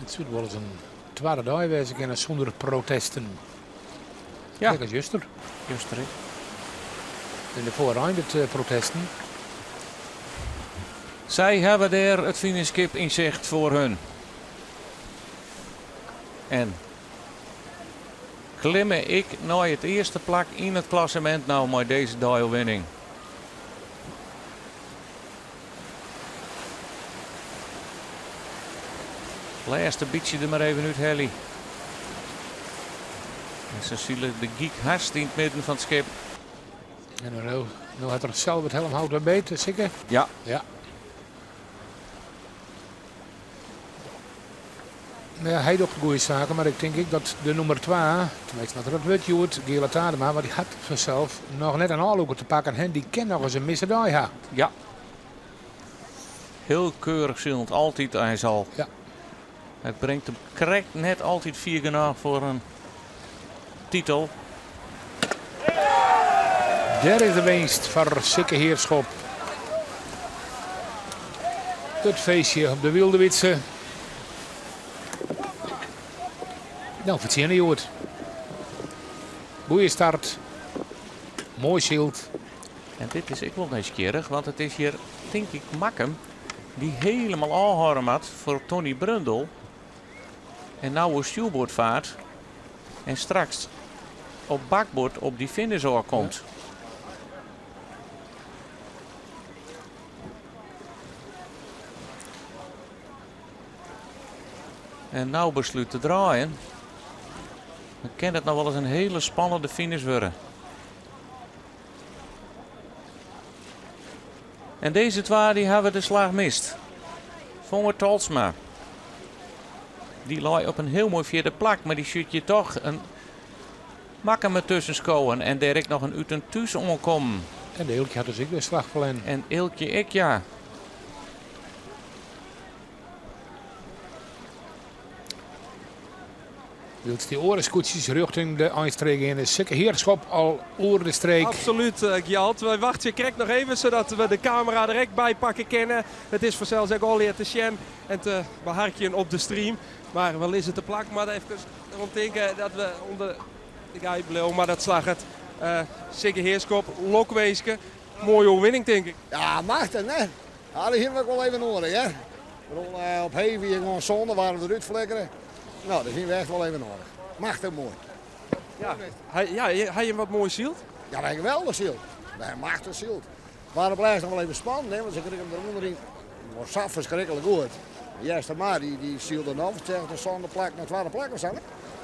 It soe wolris in twadde dei wêze kinne sûnder protesten. Ja. Krekt as juster. Juster ek. En derfoar reinde it eh, protesten. Sy hawwe dêr it finishskip yn sicht foar hun. En klimme ek nei it earste plak yn it klassemint no mei dizze deioerwinning. Lêste bytsje der mar even út helje. En se sile de gyk hast yn it midden fan it skip. En no, no hat er sels it helmhout wer beet, Sikke? Ja. Ja. Ja, hy docht goede saken, mar ik tink ek dat de nûmer 2, teminsten as er it wurdt hjoed, Geale Tadema, want dy hat fansels noch net in ôflûker te pakken en dy kin noch ris in misse dei ha. Ja. Hiel keurich silend, altyd eins al. Ja. It bringt him krekt net altyd fier genôch foar in titel. Dêr is de winst foar Sikke Heerschop. It feestje op de Wylde Wytse. No, fertsjinne hjoed. Goeie start. Moai syld. En dit is ek wol nijsgjirrich, want it is hjir, tink ik, Makkum dy't hielendal ôfhâlde moat foar Tony Brundel. En no oer stjoerboard faart en straks op bakboard op dy finish ôfkomt. En no beslút te draaien, dan kin it noch wolris in hiele spannende finish wurde. En dizze twa dy hawwe de slach mist. Fonger Tolsma. Dy lei op in hiel moai fjirde plak, mar dy sjocht hjir toch in Makkumer tusken skowen en dêr ek noch in út en thús oankommen. En de Eelkje hat dus ek de slach ferlern. En Eelkje ek, ja. Wylst dy oare skûtsjes rjochting de einstreek gean, is Sikke Heerschop al oer de streek. Absolút, Gjalt. Wy wachtsje krekt noch even sadat we de kamera der ek by pakke kinne. It is fansels ek allegear te sjen en te beharkjen op de stream. Mar we lizze te plak, moatte efkes derom tinke dat we ûnder de gei bliuwe. Mar dat slagget. Sikke Heerschop, lokwinske. Moaie oerwinning tink ik. Ja, machtich net. Ja, dat hienen we ek wol even noadich, hè. Op hee wie gewoan sonde, waarden we derút flikkere. No, dat hiene we echt wol even nedich. Machtich moai. Ja, hy, ja, ha jim wat moai syld? Ja, wy ha geweldich syld. Wy ha machtich syld. Mar it bleau noch wol even spannend, hè, want se krigen him derûnder yn. It was sa ferskriklik goed. Eastermar, dy, dy sylde noch, zeg, de sânde plak nei twadde plak of sa.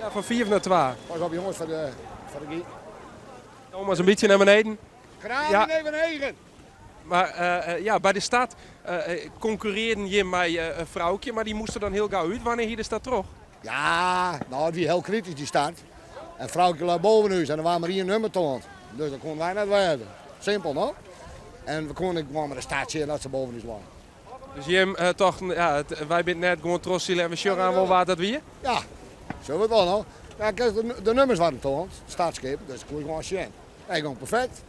Ja, fan fiif nei twa. Pas op jonges foar de, foar de gyk. Thomas in bytsje nei beneden. Kraan ja. even heger. Mar ja, by de start konkurrearden jim mei Froukje, mar dy moast der dan hiel gau út. Wannear hie de start troch? Ja, no it wie hiel kritysk dy start. En Froukje lei boven ús en der waard mar ien nummer toand. Dus dat koene wy net wêze. Simpel, no? En we koene ek gewoan mar de start sjen dat se boven ús lei. Dus jim tochten, ja, wy binne net gewoan trochsile en we sjogge aan wol wa't dat wie? Ja, zo we het wel no. Ja, de nummers waarden toand, startskip, dus koe ik gewoan sjen. Hy gong perfekt.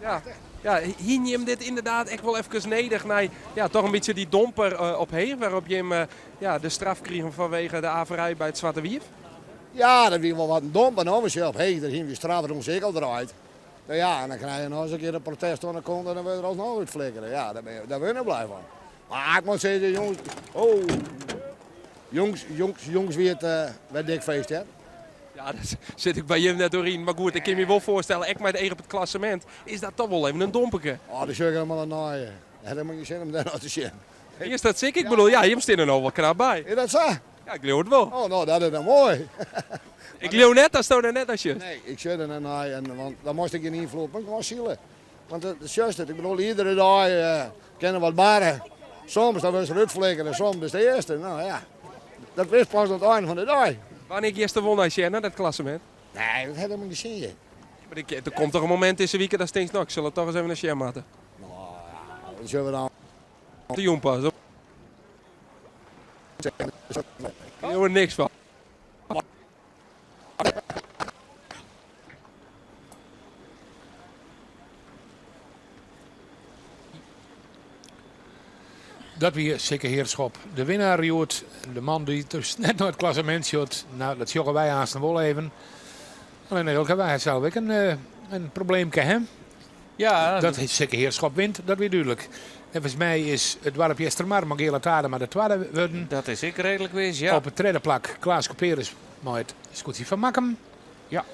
Ja, ja, hiene jim dit ynderdaad ek wol efkes nedich nei ja, toch in bytsje dy domper op Heech, wêrop't jim ja, de straf krigen fanwege de averij by it Swarte Wief? Ja, dat wie wol wat in domper. No, we op Heech, dêr hiene we straf rûn se ek al draaid. No ja, en dan krije je noch ris in kear in protest oan de kant en dan wurdt er alsnoch útflikkere. Ja, dêr, bin, dêr wurd je net blij fan. Mar ik moat sizze, jonges, oh, jonges, jonges, jonges wie it uh, wer dik feest, hè? Ja, dêr sit ik by jim net oeryn. Mar goed, ik kin my wol foarstelle, ek mei it each op it klassemint, is dat toch wol even in domperke. Oh, dêr sjoch ik helemaal net nei. Hat helemaal gjin sin om dêr nei te sjen. Is dat seker? Ik bedoel, ja, jim stean der no wol knap by. Is dat sa? Ja, ik leau it wol. Oh, no, dat is dan moai. Ik leau net datsto der net nei sjochst. Nee, ik sjoch der net nei, en, want dan moast ik gjin ynfloed op, gewoan sile. Want dat sjochst it, ik bedoel, iedere dei uh, kin der wat barre. Soms dan wurdst der útflikkere en soms bist de earste. No ja, dat wist pas oan it ein fan de dei. Wannear giest der wol nei sjen, nei dat klassemint? Nee, dat hat helemaal gjin sin. Ja, mar der komt toch in momint dizze wike datst tinkst, no, ik sil der toch ris even nei sjen moatte. No ja, dat sjogge we dan. De jûn pas. Ik leau der niks fan. Dat wie Sikke Heerschop, de winnaar hjoed. De man dy't dus net nei it klassemint sjocht. No, dat sjogge wy aansten wol even. Allinnich Eelke, wy ha sels ek in, eh, in probleemke, hè? Ja. Dat Sikke Heerschop wint, dat wie dúdlik. Neffens my is it doarp Eastermar mei Geale Tadema de twadde wurden. Dat is ek reedlik wis, ja. Op it tredde plak Klaas Couperus mei it skûtsje fan Makkum. Ja.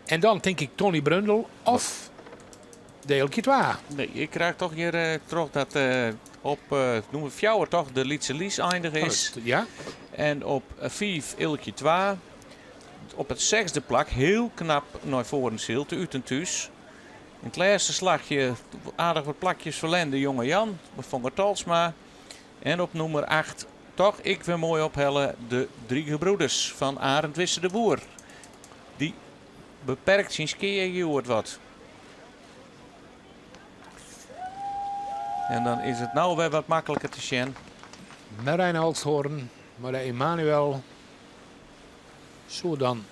En dan tink ik Tony Brundel of de Eelkje 2. Nee, ik krij toch hjir eh, troch dat eh, op uh, nûmer fjouwer toch de Lytse Lies eindige is. Oh, ja. En op 5 Eelkje 2. Op it sechsde plak hiel knap nei foaren syld, de Ut en Thús. Yn it lêste slachje aardich wat plakjes ferlern de jonge Jan fan Talsma. En op nûmer 8 toch ek wer moai ophelle de Drie Gebroeders fan Arend Wisse de Boer. Dy beperkt syn skea hjoed wat. En dan is it no wer wat makliker te sjen. Marijn Altshoorn, mei de Emanuel. Soe dan,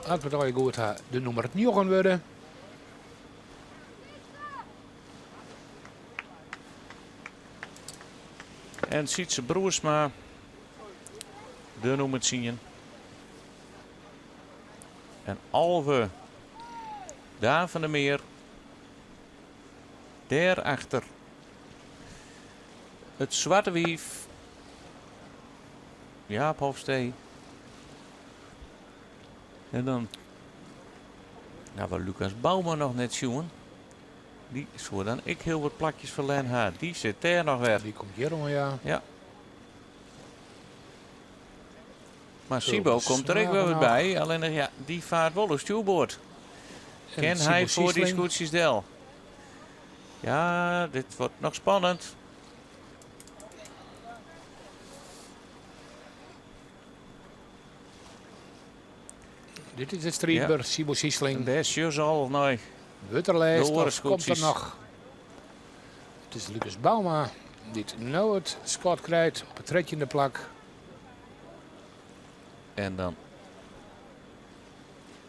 as we it allegear goed ha, de nûmer njoggen wurde. En Sietse Broersma, de nûmer tsien. En 11, Daan van der Meer. Dêrachter it Swarte Wief. Jaap Hofstee. En dan hawwe we Lucas Bouma noch net sjoen. Dy soe dan ek hiel wat plakjes ferlern ha. Dy sit dêr noch wer. Dy komt hjir oan, ja. Ja. Mar Sibo komt der ek wer wat by. Allinnich ja, dy faart wol oer stjoerboard. Kin hy foar dy skûtsjes del? Ja, dit wurdt noch spannend. Dit is de striidber, ja. Sibo Siesling. Dêr sjochst al nei. Wurdt er lêst of komt er noch? It is Lucas Bouma dy't no it skot krijt op it trettjinde plak. En dan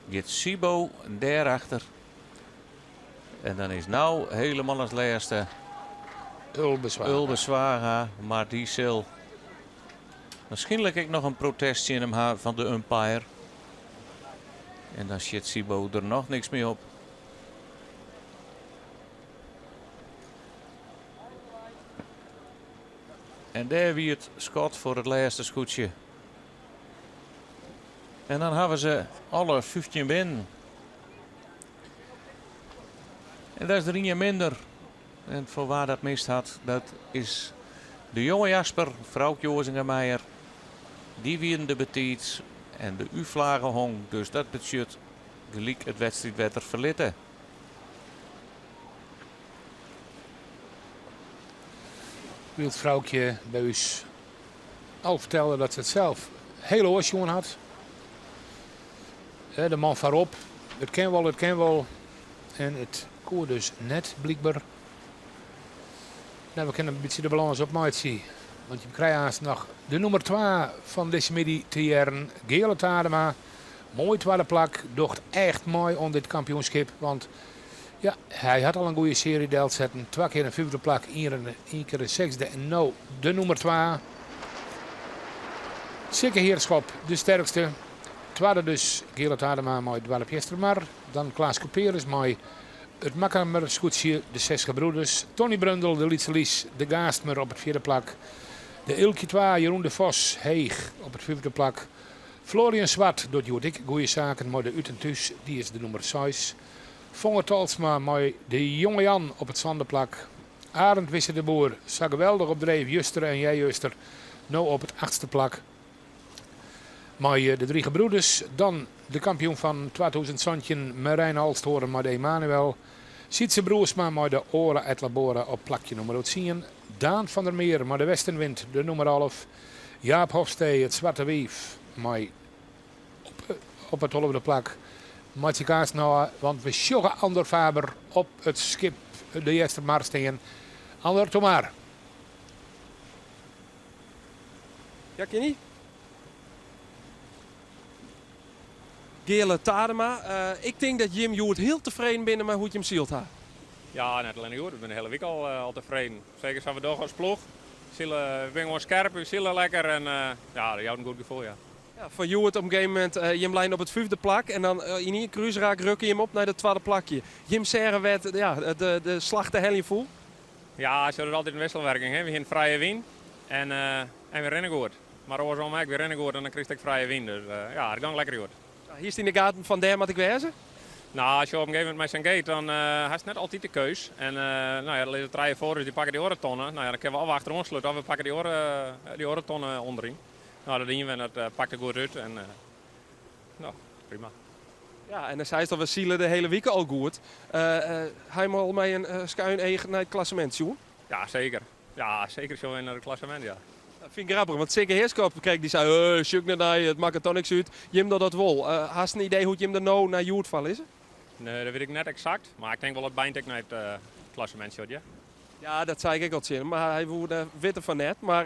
giet Sibo dêrachter. En dan is no helemaal as lêste Ulbe Zwaga. Ulbe Zwaga, mar dy sil wierskynlik ek noch in protest tsjin him ha fan de umpire. En dan sjit Sibo der noch niks mear op. En dêr wie it skot foar it lêste skûtsje. En dan hawwe se alle 15 binnen. En dat is der ien minder. En foar wa dat mist hat, dat is de jonge Jasper, Froukje Oazinga-Meijer. Dy wienen der betiid en de U-flage hong, dus dat betsjut gelyk it wedstriidwetter ferlitte. Wylst Froukje by ús al fertelde dat se it sels hiel oars sjoen hat. De man foarop, it kin wol, it kin wol. En it koe dus net, blykber. Nou, we kinne in bytsje de balâns opmeitsje. Want je krije aanst noch de nûmer 2 fan dizze middei te hearren. Geale Tadema, moai twadde plak, docht echt mei oan dit kampioenskip. Want ja, hy hat al in goede searje delsetten. Twa kear in fyfde plak, ien kear in sechsde en no de nûmer 2. Sikke Heerschop, de sterkste. Twadde dus Geale Tadema mei Doarp Eastermar. Dan Klaas Couperus mei it Makkumer skûtsje De Zes Gebroeders. Tony Brundel, de Lytse Lys, de Gaastmer op it fjirde plak. De Eelkje 2, Jeroen de Vos, Heech, op it fyfde plak. Florian Zwart docht hjoed ek goede saken mei de Ut en Thús, dy is de nûmer seis. Fonger Tolsma mei de Jonge Jan op it sânde plak. Arend Wisse de Boer, sa geweldich op dreef juster en earjuster, no op it achtste plak. Mei de Drie Gebroeders. Dan de kampioen fan 2017 Merijn Alsthoorn mei de Emanuel. Sietse Broersma mei de Ora et Labora op plakje nûmer tsien. Daan van der Meer mei de Westenwind, de nûmer 11. Jaap Hofstee, it Swarte Wief, mei op it tolfde plak. Meitsje kaars no, want we sjogge Andor Faber op it skip de Eastermar stean. Andor, toe mar. Ja, Kenny? Geale Tadema, ik tink dat jim hjoed hiel tefreden binne mei hoe't jim syld ha. Ja, net allinne hjoed, we binne de hiele wike al tefreden. Seker sa't we dogge as ploech. Sile, we binne gewoan skerp, we sile lekker en ja, dat jout in goed gefoel, ja. Ja, foar hjoed op in gegeven momint, jim leine op it fyfde plak en dan yn ien krúsraak rukke jim op nei dat twadde plakje. Jim seagen wêr't ja, de slach te heljen foel? Ja, sjoch, dat is altyd in wisselwerking. Hè. We hiene frije wyn en, en we rinne goed. Mar oarsom ek, we rinne goed en dan krijst ek frije wyn. Dus ja, it gong lekker hjoed. Hiest yn de gaten fan dêr moat ik wêze? Nou, as je op in gegeven momint mei sa'n gate, dan hast net altyd de keus. En nou ja, der lizze trije foar ús, dy pakke dy oare tonne. Nou ja, dan kinne we of achteroan slute of we pakke dy oare, dy oare tonne ûnderyn. Nou, dat diene we en dat pakte goed út. En nou, prima. Ja, en dan seist al, we sile de hiele wike al goed. Ha je al mei in skuin each nei it klassemint sjoen? Ja, seker. Ja, seker sjogge we nei it klassemint, ja. Dat fyn ik grappich, want Sikke Heerschop, krekt dy sei, eh, sjoch ik net nei, it makket toch niks út. Jim dogge dat wol. Hast in idee hoe't jim der no nei hjoed foar lizze? Nee, dat wit ik net eksakt, mar ik tink wol dat Beint ek nei it klassemint sjocht, ja. Ja, dat sei ik ek al tsjin him, mar hy woe der witte fan net. Mar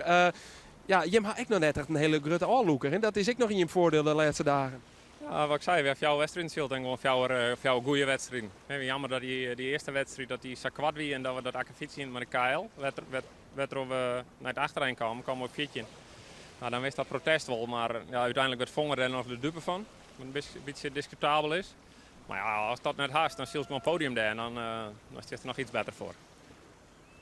ja, jim ha ek noch net echt in hiele grutte ôflûker en dat is ek noch yn jim foardiel de lêste dagen. Ja, wat ik sei, we ha fjouwer wedstriden syld en gewoan fjouwer, fjouwer goede wedstriden. Jammer dat dy, dy earste wedstriid dat dy sa koart wie en dat we dat akkefietsje hiene mei de KL, wêrtroch we nei it achterein kamen, kamen we op 14. Nou, dan wist dat protest wol, mar ja, úteinlik wurdt Fonger dêr noch de dupe fan, wat in bytsje diskutabel is. Mar ja, ast dat net hast, dan sylst gewoan podium dêr en dan, dan stiest der noch iets better foar.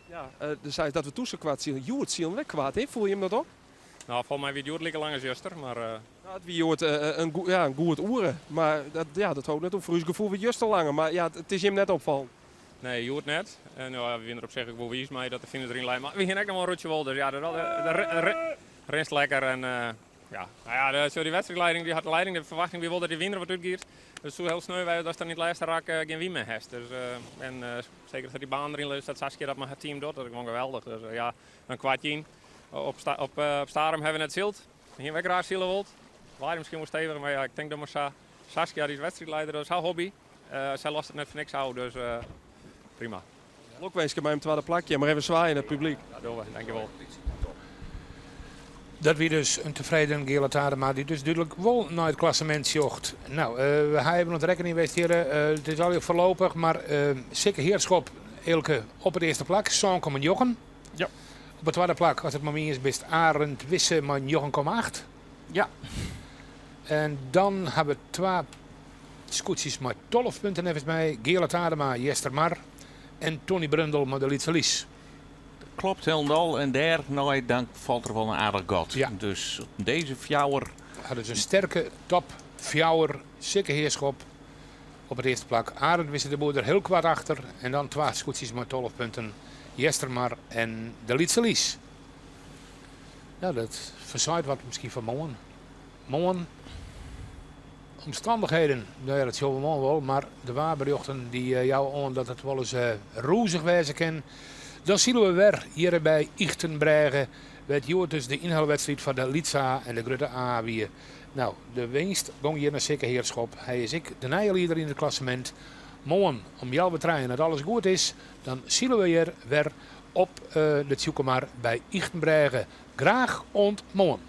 Ja, do seist dat we toen sa koart silen. Hjoed silen we koart, hè? Foel jim dat op? Nou, folgens my wie it hjoed like lang as juster, mar... Nou, it wie hjoed in, ja, in goed oere, mar dat, ja, dat hold net op. Foar ús gefoel wie it juster langer, mar ja, it is jim net opfallen. Nee, hjoed net. En ja, we wiene der op sich ek wol wiis mei dat de finish deryn lei. Mar we hiene ek noch wol in rûtsje wol, dus ja, dat, dat rinst lekker en ja, nou ja, de, dy wedstriidleiding die hat de leiding, de ferwachting wie wol dat dy wyn der wat útgiet. Dus it soe hiel sneu wêze ast dan yn it lêste rak gjin wyn mear hast. Dus, en seker dat dy baan deryn lizze, dat Saskia dat mei har team docht, dat is gewoan geweldich. Dus ja, in kwartje yn. Op, sta, op, op Starum hawwe we net syld. Hiene we graach sile wold. Waard miskien wol steviger, mar ja, ik tink dan mar sa. Saskia die is wedstriidleider, dat is har hobby. Sy lost it net foar niks ôf, dus prima. Lokwinske mei in twadde plakje, mar even swaaie nei it publyk. Ja, dogge we. Dankjewol. Dat wie dus in tefreden Geale Tadema, dy't dus dúdlik wol nei it klassemint sjocht. No, we ha even oan it rekkenjen west, hearen. It is allegear foarlopich, mar Sikke Heerschop, Eelke, op it earste plak, 7,9. Ja. Op it twadde plak, as it mei my iens bist, Arend Wisse mei 9,8. Ja. En dan ha we twa skûtsjes mei 12 punten neffens my. Geale Tadema, Eastermar en Tony Brundel mei de Lytse Lys. Klopt hielendal en dêrnei dan falt der wol in aardich gat. Ja. Dus dizze fjouwer. Hat dus in sterke top fjouwer. Sikke Heerschop op it earste plak. Arend Wisse de Boer der hiel koart achter. En dan twa skûtsjes mei 12 punten. Eastermar en de Lytse Lys. Nou, dat foarseit wat miskien foar moarn. Moarn omstannichheden, no ja, dat sjogge we moarn wol, mar de waarberjochten dy jouwe oan dat it wolris rûzich wêze kin. Dan sile we wer hjir by Ychtenbrêge, wêr't hjoed dus de ynhelwedstriid foar de Lytse A en de Grutte A wie. No, de winst gong hjir nei Sikke Heerschop. Hy is ek de nije lieder yn it klassemint. Moarn om healwei trijen, as alles goed is, dan sile we hjir wer op de Tsjûkemar by Ychtenbrêge. Graach oant moarn!